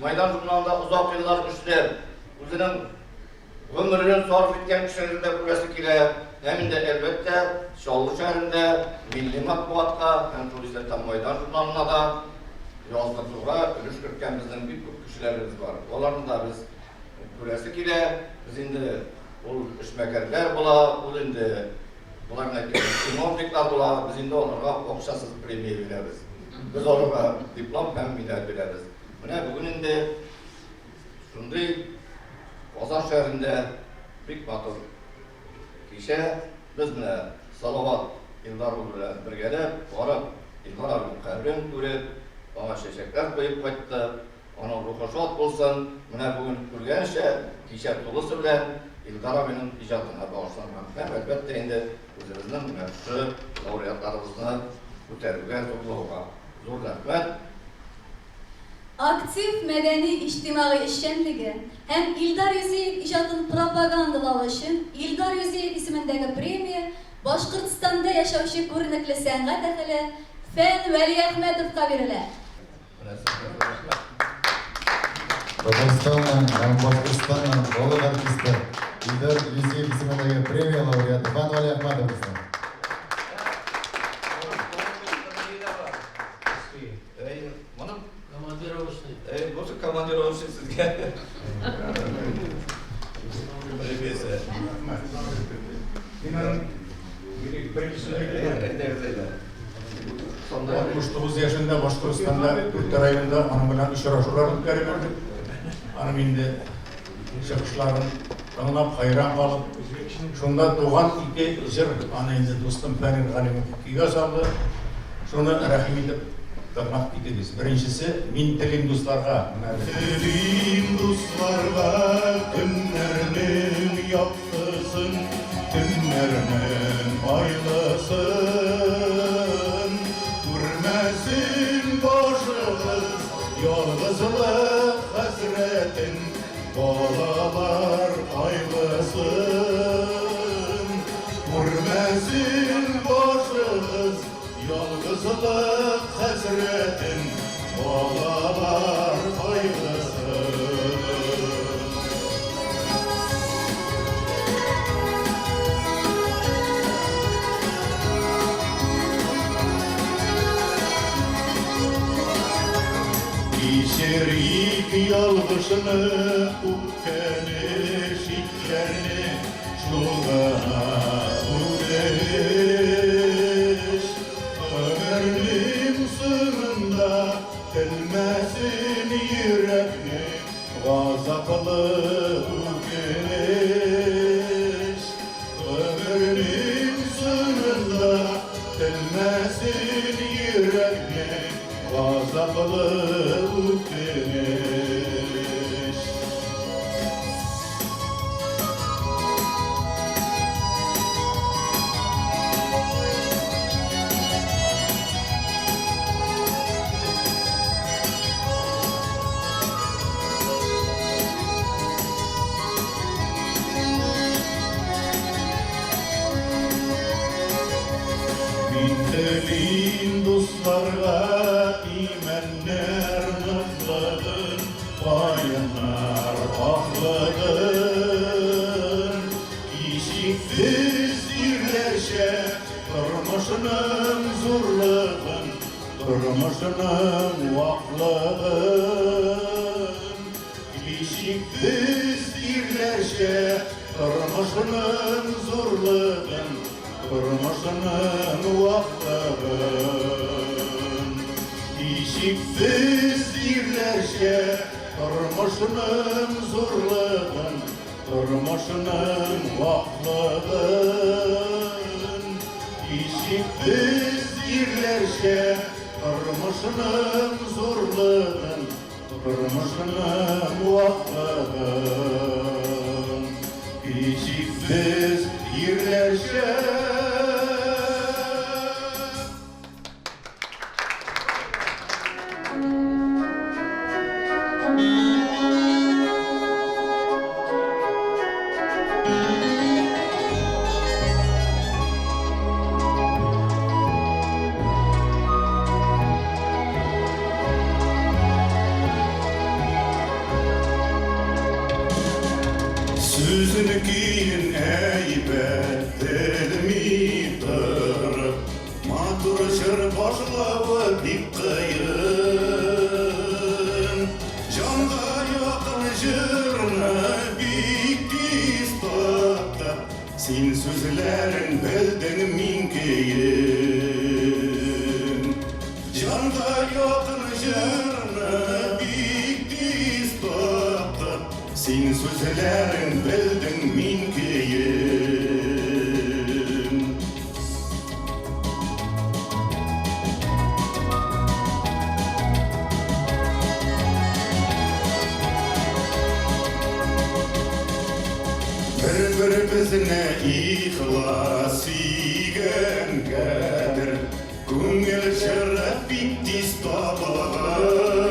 Майдан журналында озак еллар эшләп, үзенең гомерен сарыф иткән кешеләрне дә күрәсе килә. Һәм инде, әлбәттә, Чаллы шәһәрендә милли матбугатка һәм шул исәптән Майдан журналына да яздыртуга өлеш керткән безнең бик күп кешеләребез бар. Аларны да без күрәсе килә. Без инде ул эшмәкәрләр була, ул инде болар гына әйткәндә чиновниклар була, без инде аларга акчасыз премия бирәбез. Без аларга диплом һәм медаль бирәбез. Менә бүген инде шундый Казан шәһәрендә бик матур кичә. Без менә Салават Илдар улы белән бергәләп барып, Илдар абыйның каберен күреп, аңа чәчәкләр куеп кайттык. Аның рухы шат булсын. Менә бүген күргәнчә, кичә тулысы белән Илдар абыйның иҗатына багышланган һәм, әлбәттә инде, үзебезнең менә шушы лауреатларыбызны күтәрүгә, зурлауга зур рәхмәт. Актив мәдәни-иҗтимагый эшчәнлеге һәм Илдар Юзеев иҗатын пропагандалавы өчен Илдар Юзеев исемендәге премия Башкортстанда яшәүче күренекле сәнгать әһеле Фән Вәлиәхмәтовка бирелә. Татарстанның һәм Башкортстанның халык артисты, Илдар Юзеев исемендәге премия лауреаты Фән Вәлиәхмәтов безнең. Моның. Бусы командировочный сезгә. Премиясе. Мин аның беренче сүз әйтәм. 69 яшендә Башкортстанда Дүрт районында аның белән очрашулар үткәреп йөрдек. Аның инде чыгышларын тыңлап, хайран калып, шунда туган ике җыр аны инде дустым Фәнил Галимов көйгә салды. Шуны рәхим итеп тыңлап китегез. Беренчесе, Мин телим дусларга. Телим дусларга көннәрнең яктысын, төннәрнең айлысын. Күрмәсен башыгыз ялгызлык хәсрәтен, балалар кайгысын. Күрмәсен башыгыз ялгызлык хәсрәтен, балалар кайгысын. Кичерик ялгышны, үпкәне, шикләрне, шул гына үтенеч. Гомернең соңында телмәсен йөрәкне газаплы үкенеч. Гомернең соңында телмәсен йөрәкне газаплы үкенеч. Мин телим дусларга имәннәр ныклыгын, каеннар аклыгын. Кичик без ирләрчә тормышның зурлыгын, тормышның ваклыгын. Кичик без ирләрчә тормышның зурлыгын, тормышның ваклыгын. Кичик без ирләрчә тормышның зурлыгын, тормышның ваклыгын. Кичик без ирләрчә тормышның зурлыгын, тормышның ваклыгын. Кичик без ирләрчә. Сүзен көен әйбәт белми торып, матур җыр башлавы бик кыен. Җанга якын җырны бик тиз таптык, син сүзләрең белдең мин көен. Җанга якын җырны бик тиз таптык, син сүзләрең белдең мин көен. Бер-беребезне ихлас сөйгәнгәдер, күңел җыры бик тиз табылган.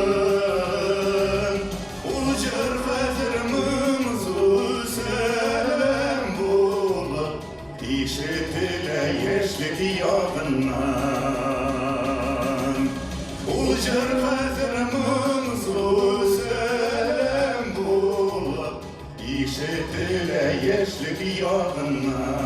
Ул җыр хәзер моңсу сәлам булып ишетелә яшьлек ягыннан. Ул җыр хәзер моңсу сәлам булып ишетелә яшьлек ягыннан.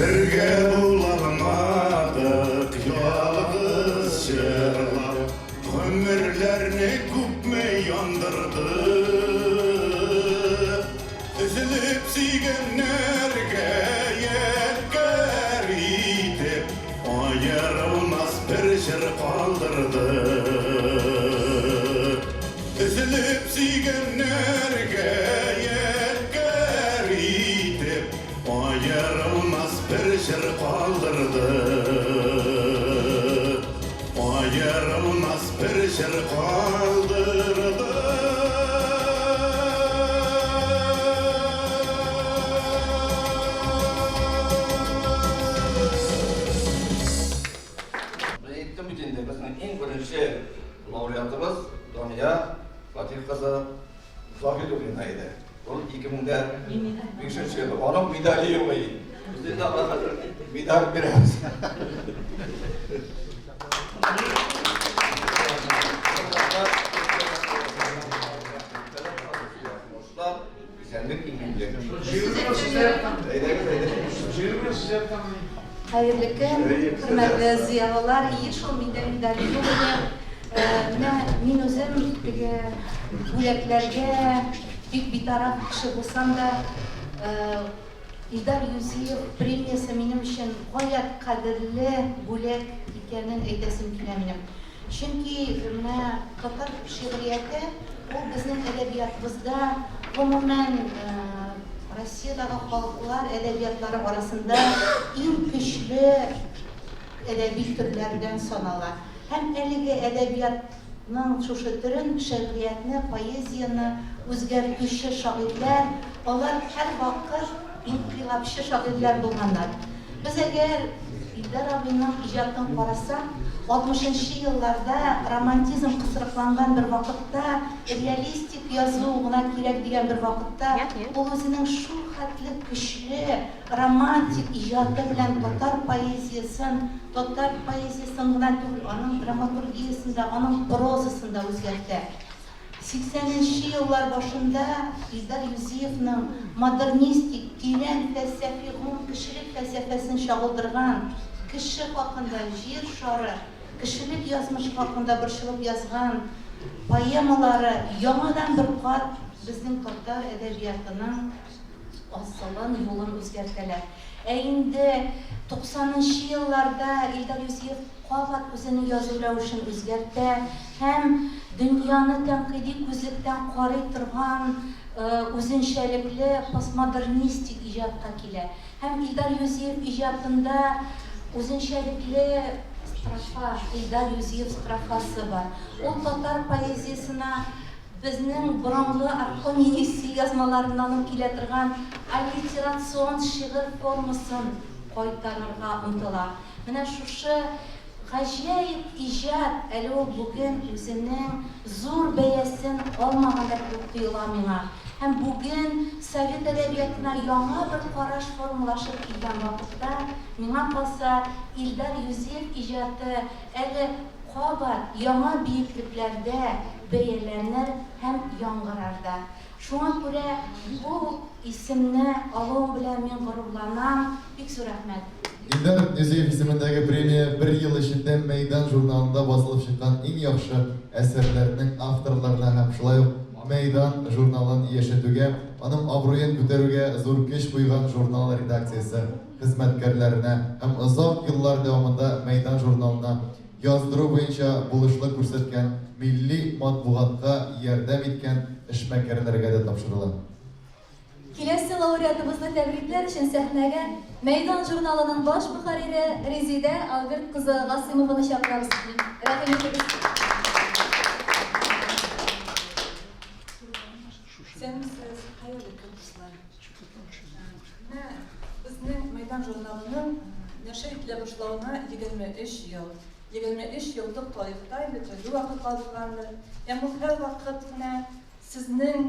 Бергә булалмадык, ялгыз җырлап, Гомерләрне күпме яндырдык. Өзелеп сөйгәннәргә ядкәр итеп, Аерылмас бер җыр калдырдык. Өзелеп сөйгәннәргә ядкәр итеп, Аерылмас бер җыр калдырдык. Аерылмас бер җыр калдырдык. Мин әйттем бит инде, безнең иң беренче лауреатыбыз Дания Фатих кызы Заһидуллина иде. Ул 2005 елда. Аның медале юк иде. Без инде аңа хәзер медаль бирәбез. Исәнлек, иминлек. Әйдәгез, әйдәгез. Хәерле көн, хөрмәтле зыялылар. Ие шул, миндә медаль юк иде. Менә мин үзем теге бүләкләргә бик битараф кеше булсам да, Илдар Юзиев премиясе минем өчен гаять кадерле бүләк икәнен әйтәсем килә минем. Чөнки менә татар шигърияте ул безнең әдәбиятыбызда, гомумән, Россиядагы халыклар әдәбиятлары арасында иң көчле әдәби төрләрдән санала. Һәм әлеге әдәбиятның шушы төрен, шигъриятне, поэзияне үзгәртүче шагыйрьләр, алар һәрвакыт инкыйлабчы шагыйрьләр булганнар. Без әгәр Илдар абыйның иҗатын карасак, 60 нчы елларда романтизм кысрыкланган бер вакытта, реалистик язу гына кирәк дигән бер вакытта, ул үзенең шул хәтле көчле романтик иҗаты белән татар поэзиясен, татар поэзиясен гына түгел, аның драматургиясен дә, аның прозасын да үзгәртә. Сиксәненче еллар башында Илдар Юзиевның модернистик, тирән фәлсәфи гомумкешелек фәлсәфәсен чагылдырган, кеше хакында, Җир шары, кешелек язмышы хакында борчылып язган поэмалары яңадан бер кат безнең татар әдәбиятының асылын, юлын үзгәртәләр. Ә инде туксанынчы елларда Илдар Юзиев кабат үзенең язу рәвешен үзгәртә һәм дөньяны тәнкыйди күзлектән карый торган үзенчәлекле постмодернистик иҗатка килә. Һәм Илдар Юзиев иҗатында үзенчәлекле строфа, Илдар Юзиев строфасы бар. Ул татар поэзиясенә безнең борынгы Орхон-Енисей язмаларыннан ук килә торган аллитерацион шигырь формасын кайтарырга омтыла. Менә шушы гаҗәеп иҗат әле ул бүген үзенең зур бәясен алмаган да кебек тоела миңа. Һәм бүген совет әдәбиятына яңа бер караш формалашып килгән вакытта, миңа калса, Илдар Юзиев иҗаты әле кабат яңа биеклекләрдә бәяләнер һәм яңгырар да. Шуңа күрә бу исемне алуым белән мин горурланам. Бик зур рәхмәт. Илдар Юзеев исемендәге премия бер ел эчендә Мәйдан журналында басылып чыккан иң яхшы әсәрләрнең авторларына һәм шулай ук Мәйдан журналын яшәтүгә, аның абруен күтәрүгә зур көч куйган журнал редакциясе хезмәткәрләренә һәм озак еллар дәвамында Мәйдан журналына яздыру буенча булышлык күрсәткән милли матбугатка ярдәм иткән эшмәкәрләргә дә тапшырыла. Киләсе лауреатыбызны тәбрикләр өчен сәхнәгә Мәйдан журналының баш мөхәррире Резидә Альберт кызы Гасыймованы чакырабыз. Рәхим итегез. Исәнмесез, хәерле көн, дуслар. Менә безнең Мәйдан журналының нәшер ителә башлавына 23 ел. 23 еллык тарихта инде төрле вакытлар булгандыр. Һәм ул һәрвакыт менә сезнең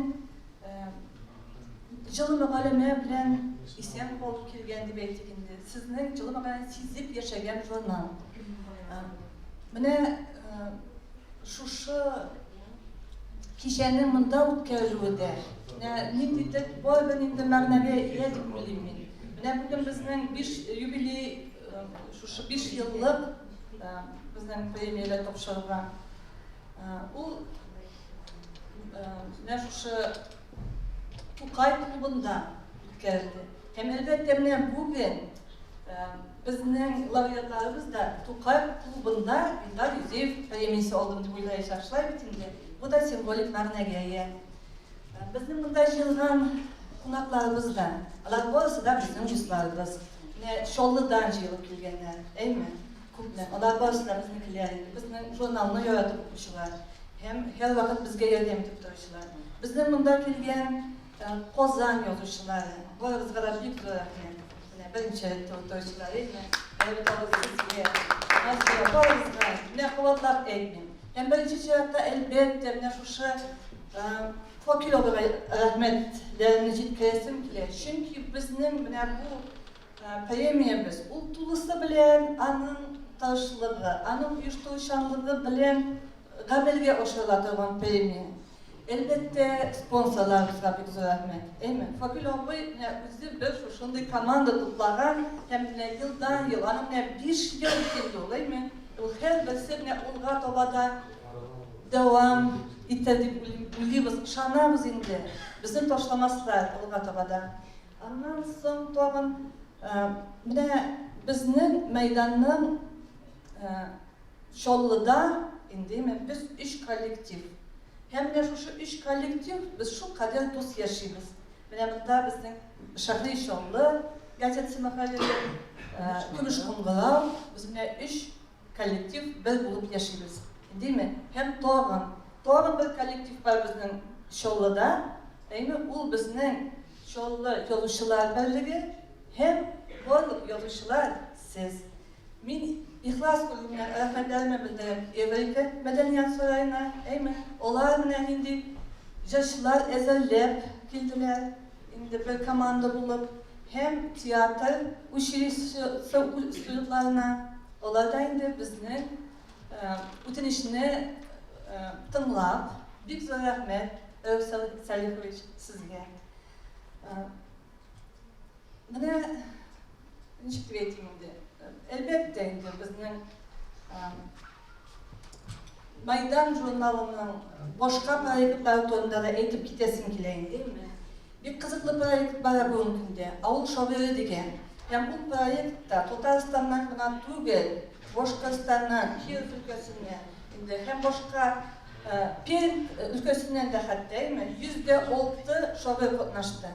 җылы мөгаләмә белән исән калып килгән дип әйтик инде. Сезнең җылы мөгаләмәне сизеп яшәгән журнал. Менә шушы кичәнең монда үткәрелүе дә, менә ниндидер барыбер инде мәгънәгә ия дип уйлыйм мин. Менә бүген безнең 5 юбилей, шушы 5 еллык безнең премияләр тапшырылган. Ул менә шушы Тукай клубында үткәрелде. Һәм әлбәттә менә бүген безнең лауреатларыбыз да Тукай клубында Илдар Юзеев премиясе алдым дип уйлаячак. Шулай бит инде. Бу да символик мәгънәгә ия. Безнең монда җыелган кунакларыбыз да, алар барысы да безнең дусларыбыз. Менә Чаллыдан җыелып килгәннәр, әйме? Күпме? Алар барысы да безнекеләр инде. Безнең журналны яратып укучылар һәм һәрвакыт безгә ярдәм итеп торучылар. Безнең монда килгән Казан язучылары, барыгызга да бик зур рәхмәт. Менә беренче рәттә утыручылар, әйме? Әлбәттә, сезгә, Назия, барыгызга, менә кабатлап әйтмим. Һәм беренче чиратта, әлбәттә, менә шушы Факил абыйга рәхмәтләремне җиткерәсем килә. Чөнки безнең менә бу премиябез, ул тулысы белән аның тырышлыгы, аның оештыручанлыгы белән гамәлгә ашырыла торган премия. Әлбәттә, спонсорларыбызга бик зур рәхмәт. Әйме, Факил абый менә үзе бер шушындый команда туплаган һәм менә елдан-ел, аның менә 5 ел инде ул, әйме, ул һәрберсе менә алга таба да дәвам итәр дип уйлыйбыз, ышанабыз инде. Безне ташламаслар алга таба да. Аннан соң тагын менә безнең мәйданның Чаллыда инде без өч коллектив. Һәм менә шушы өч коллектив без шулкадәр дус яшибез. Менә монда безнең Шәһри Чаллы газетасы мөхәррире, Көмеш кыңгырау, без менә өч коллектив бер булып яшибез. Дими? Һәм тагын, тагын бер коллектив бар безнең Чаллыда. Әйме, ул безнең Чаллы язучылар берлеге һәм барлык язучылар сез. Мин ихлас күңелемнән рәхмәтләремне белдерәм Эврика мәдәният сараена, әйме, алар менә нинди җырчылар әзерләп килделәр, инде бер команда булып, һәм театр училищесы студентларына, алар да инде безнең үтенечне тыңлап, бик зур рәхмәт, Рәүф Салихович, сезгә. Менә ничек дип әйтим инде. Әлбәттә инде безнең Майдан журналының башка проектлары турында да әйтеп китәсем килә инде. Бик кызыклы проект бара бүгенге көндә. Авыл шагыйре дигән. Һәм ул проектта Татарстаннан гына түгел, Башкортстаннан, Киров өлкәсеннән, инде һәм башка Пермь өлкәсеннән дә хәтта, 106 шагыйрь катнашты.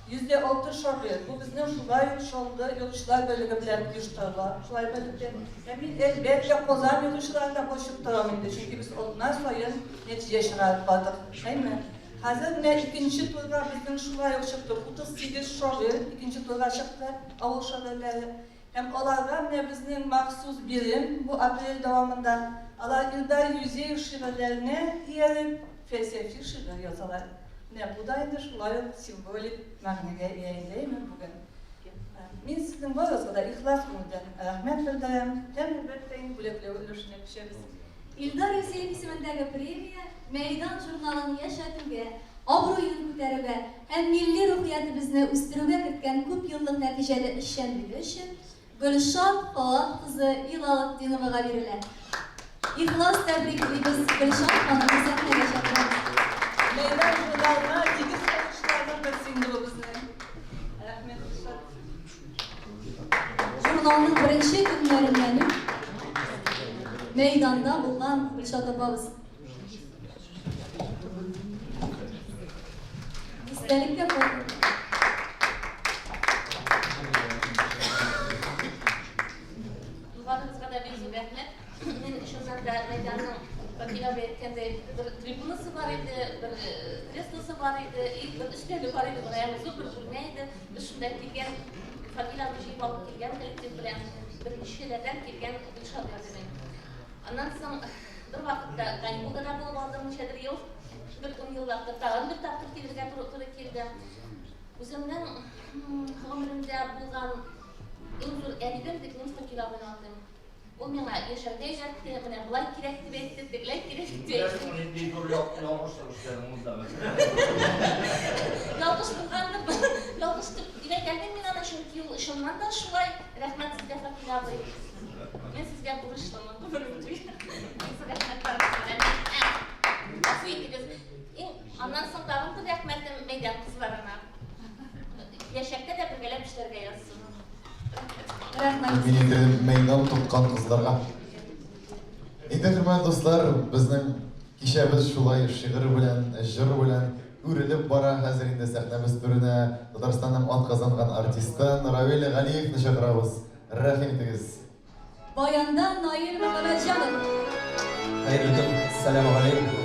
106 шагыйрь. Бу безнең шулай ук Чаллы язучылар берлеге белән оештырыла. Шулай берлектә. Һәм мин, әлбәттә, Казан язучыларын да борчып торам инде, чөнки без атна саен нәтиҗә чыгарып бардык. Әйме? Хәзер менә икенче турга безнең шулай ук чыкты. 38 шагыйрь икенче турга чыкты, авыл шагыйрьләре. Һәм аларга менә безнең махсус бирем бу апрель дәвамында. Алар Илдар Юзеев шигырьләренә ияреп, фәлсәфи шигырь язалар. Менә бу да инде шулай ук символик мәгънәгә ия инде, әйме, бүген. Мин сезнең барыгызга да ихлас күңелдән рәхмәт белдерәм һәм, әлбәттә, инде бүләкләү өлешенә күчәбез. Илдар Юзеев исемендәге премия Мәйдан журналын яшәтүгә, абруен күтәрүгә һәм милли рухиятебезне үстерүгә керткән күпьеллык нәтиҗәле эшчәнлеге өчен Гөлшат Фоат кызы Илалетдиновага бирелә. Ихлас тәбриклибез, Гөлшат ханымны сәхнәгә чакырабыз. Мәйдан журналына нигез салучыларның берсе инде бу безнең. Рәхмәт, Гөлшат. Журналның беренче көннәреннән үк мәйданда булган Гөлшат апабыз. Истәлеккә фото. Барыгызга да бик зур рәхмәт. Мин чыннан да мәйданның Факил абый әйткәндәй бер трибунасы бар иде, бер креслосы бар иде, и бер өстәле бар иде, гына зур бер бүлмә иде. Без шунда килгән, Факил абый җыеп алып килгән коллектив белән берничәләрдән килгән Гөлшат бар. Аннан соң бер вакытта каникулда да булып алдым ничәдер ел, бер ун еллап тагын бер тапкыр килергә туры килде. Үземнең гомеремдә булган иң зур әдибем дип мин Факил абыйны атыйм. Ул миңа яшәргә өйрәтте, менә болай кирәк дип әйтте, тегеләй кирәк дип әйтте. Нинди зур ялгыш эшләдең монда? Ялгыш булгандыр, ялгыш дип әйтә алмыйм мин аны. әйтәм, чөнки ул чыннан да шулай. Рәхмәт сезгә, Факил абый. Мин сезгә бурычлымын гомерем буе. Зур рәхмәт барыгызга да. Гафу итегез. Иң аннан соң тагын бер рәхмәтем мәйдан кызларына. Киләчәктә дә бергәләп эшләргә язсын. Рәхмәт. Мин инде мәйдан тоткан кызларга. Инде, хөрмәтле дуслар, безнең кичәбез шулай шигырь белән, җыр белән үрелеп бара. Хәзер инде сәхнәбез түренә Татарстанның атказанган артистын Равил Галиевны чакырабыз. Рәхим итегез. Баянда Наил Мөхәммәтҗанов. Хәерле көн, сәлам галәйкүм.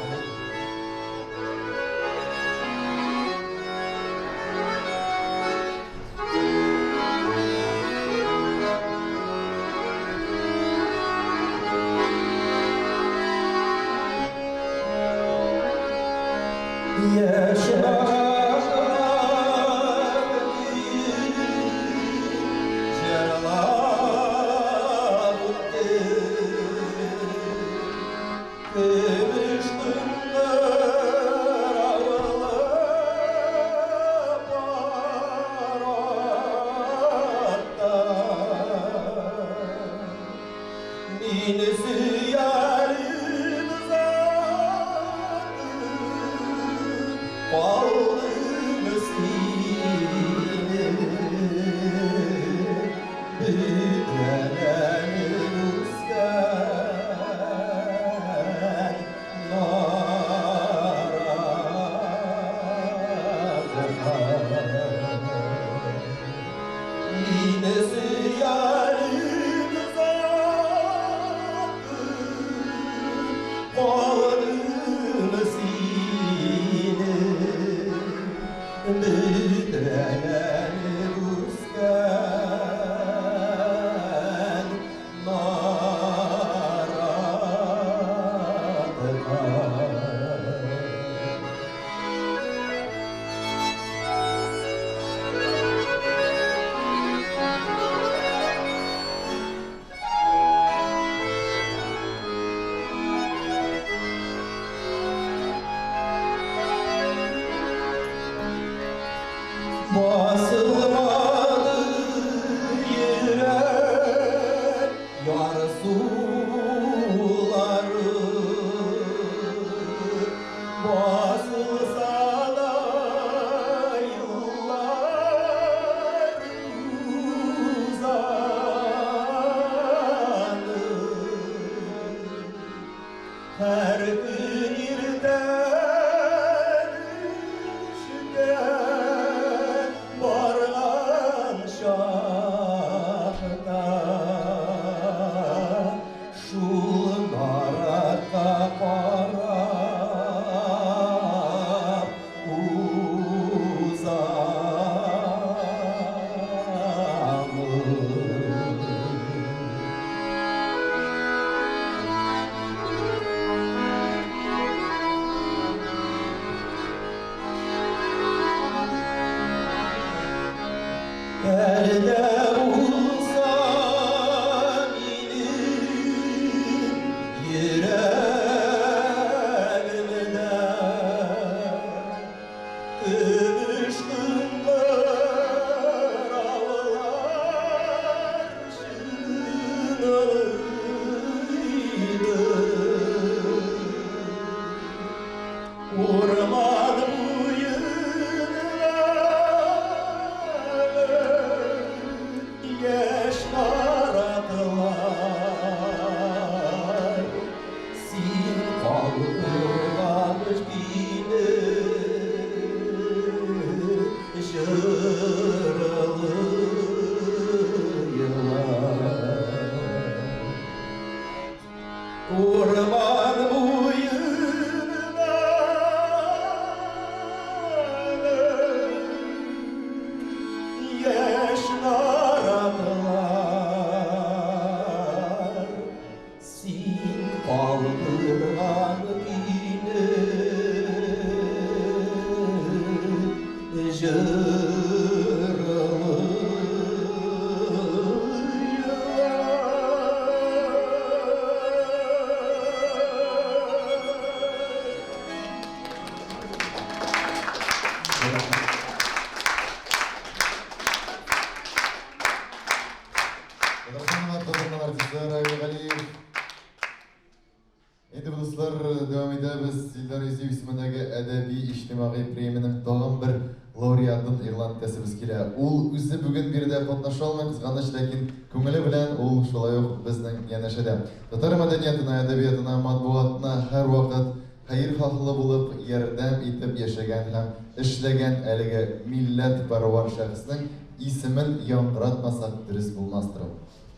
әдәби иҗтимагый премиянең тагын бер лауреатын игълан итәсебез килә. Ул үзе бүген биредә катнаша алмый, кызганыч, ләкин күңеле белән ул шулай ук безнең янәшәдә. Татар мәдәниятына, әдәбиятына, матбугатына һәрвакыт хәерхаһлы булып, ярдәм итеп яшәгән һәм эшләгән әлеге милләтпәрвар шәхеснең исемен яңгыратмасак дөрес булмастыр ул.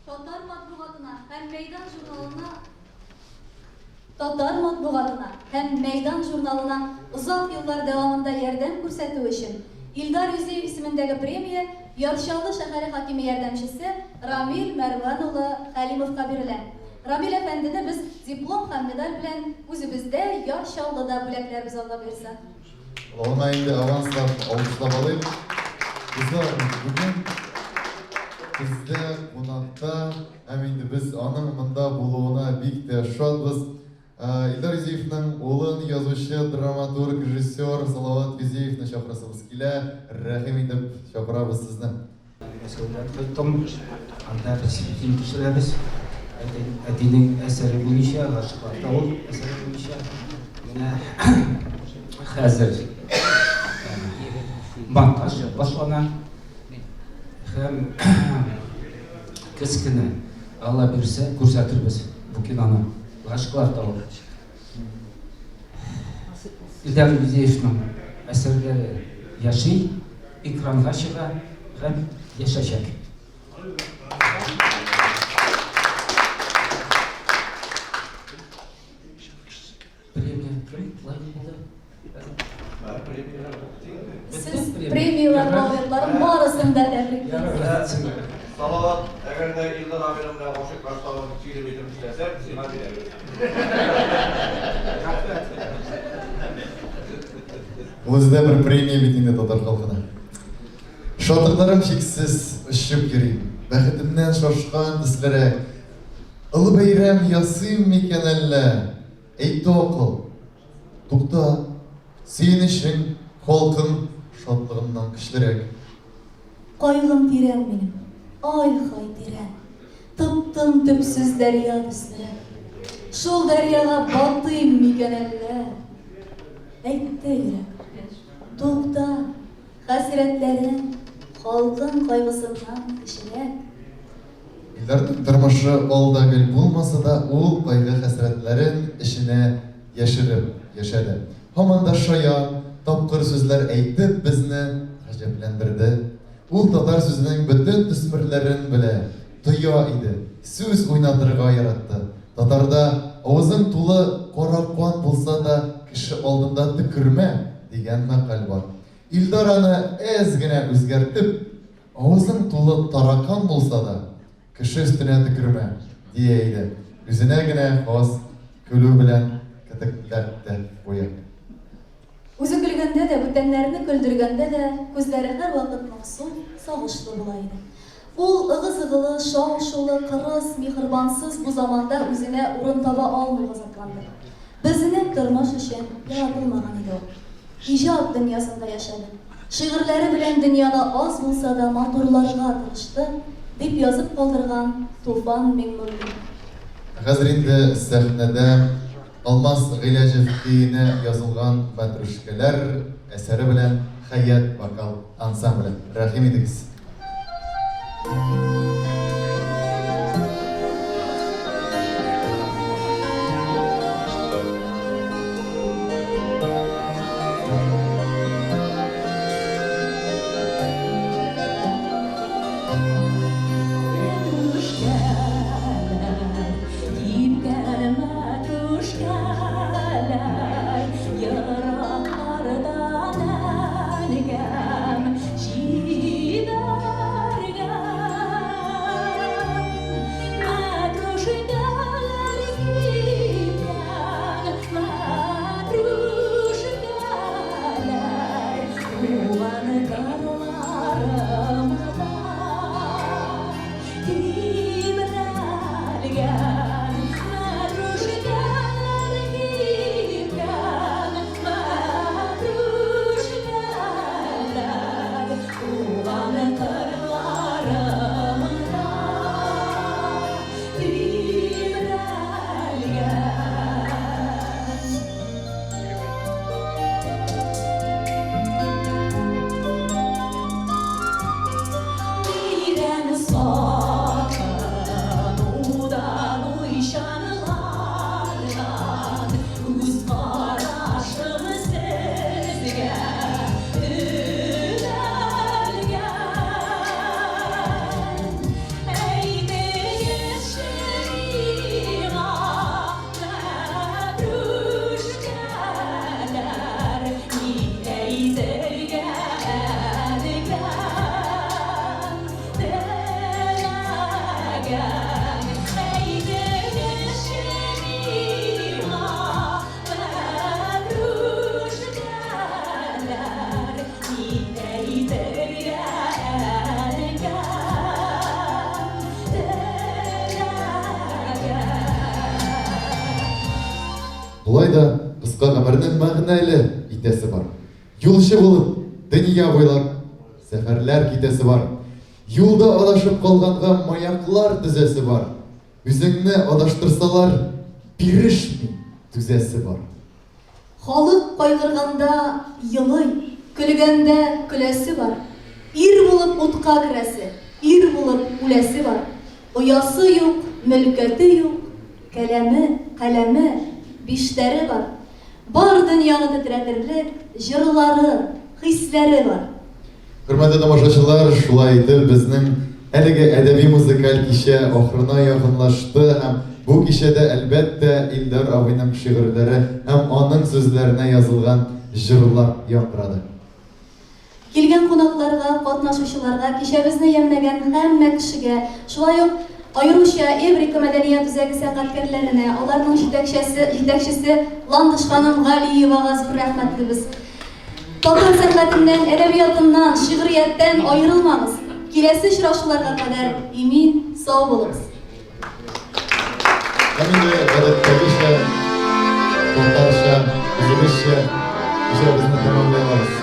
Татар матбугатына һәм Мәйдан журналына Татар матбугатына һәм Мәйдан журналына озак еллар дәвамында ярдәм күрсәтү өчен Илдар Юзеев исемендәге премия Яр Чаллы шәһәре хакиме ярдәмчесе Рамил Мәрвән улы Хәлимовка бирелә. Рамил әфәндене без диплом һәм медаль белән үзебездә Яр Чаллыда бүләкләрбез, Алла боерса. Алына инде аванслап алкышлап алыйк. Дуслар, бүген бездә кунакта һәм инде без аның монда булуына бик тә шатбыз. Илдар Юзеевның улын, язучы, драматург, режиссер Салават Юзеевны чакырасыбыз килә. Рәхим итеп чакырабыз сезне. Мәскәүдән кайттым. Анда без фильм төшерәбез. Әтинең әсәре буенча, Гашыйклар тавы әсәре буенча. Менә хәзер монтаж башлана. Һәм көз көне, Алла бирсә, күрсәтербез бу киноны. Гашыйклар тавы. Илдар Юзеевның әсәрләре яши, экранга чыга һәм яшәчәк. Премия кем лаек булды? Сез премияләр лауреатларын барысын да тәбриклибез. Салават, әгәр дә Илдар абыйның белән гашыйк башлавын фильм итеп эшләсәк, сиңа бирәбез. Ул үзе дә бер премия бит инде татар халкына. Шатлыкларым чиксез, очып йөрим. Бәхетемнән шашкан төслерәк. Олы бәйрәм ясыйм микән әллә? Әйтте акыл. Тукта, сөенечең, халкың шатлыгыннан көчлерәк. Кайгым тирән минем, ай-һай тирән, Тып-тын төпсез дәрья төслерәк. Шул дәрьяга батыйм микән әллә? Әйтте йөрәк, тукта, хәсрәтләрең, халкың кайгысыннан кечерәк. Илдарның тормышы ал да гөл булмаса да, ул кайгы-хәсрәтләрен эченә яшереп яшәде. Һаман да шаян, тапкыр сүзләр әйтеп безне гаҗәпләндерде. Ул татар сүзенең бөтен төсмерләрен белә, тоя иде, сүз уйнатырга яратты. Татарда, Авызың тулы кара кан булса да, кеше алдында төкермә, дигән мәкаль бар. Илдар аны әз генә үзгәртеп, Авызың тулы таракан булса да, кеше өстенә төкермә, дия иде, үзенә генә хас көлү белән кетекләп тә куя. Үзе көлгәндә дә, бүтәннәрне көлдергәндә дә күзләре һәрвакыт моңсу, сагышлы була иде. Ул ыгы-зыгылы, шау-шулы, кырыс, миһербансыз бу заманда үзенә урын таба алмый газапланды. Безнең тормыш өчен яратылмаган иде ул. Иҗат дөньясында яшәде. Шигырьләре белән дөньяны аз булса да матурларга тырышты, дип язып калдырган Туфан Миңнуллин. Ә хәзер инде сәхнәдә Алмаз Гыйләҗев көенә язылган Мәтрүшкәләр әсәре белән Хәят вокал ансамбле. Рәхим итегез. Мәгънәле итәсе бар. Юлчы булып, дөнья буйлап сәфәрләр китәсе бар. Юлда адашып калганга маяклар төзәсе бар. Үзеңне адаштырсалар, бирешми түзәсе бар. Халык кайгырганда елый, көлгәндә көләсе бар. Ир булып утка керәсе, ир булып үләсе бар. Оясы юк, мөлкәте юк, кәләме, каләме, биштәре бар. Бар дөньяны тетрәтерлек җырлары, хисләре бар. Хөрмәтле тамашачылар, шулай итеп безнең әлеге әдәби-музыкаль кичә ахырына якынлашты һәм бу кичәдә, әлбәттә, Илдар абыйның шигырьләре һәм аның сүзләренә язылган җырлар яңгырады. Килгән кунакларга, катнашучыларга, кичәбезне ямьләгән һәммә кешегә, шулай ук аеруча Эврика мәдәният үзәге сәнгатькәрләренә, аларның җитәкчәсе, җитәкчесе Ландыш ханым Галиевага зур рәхмәтлебез. Татар сәнгатеннән, әдәбиятыннан, шигърияттән аерылмагыз. Киләсе очрашуларга кадәр имин, сау булыгыз. Һәм инде гадәттәгечә, татарча, үзебезчә кичәбезне тәмамлый алабыз.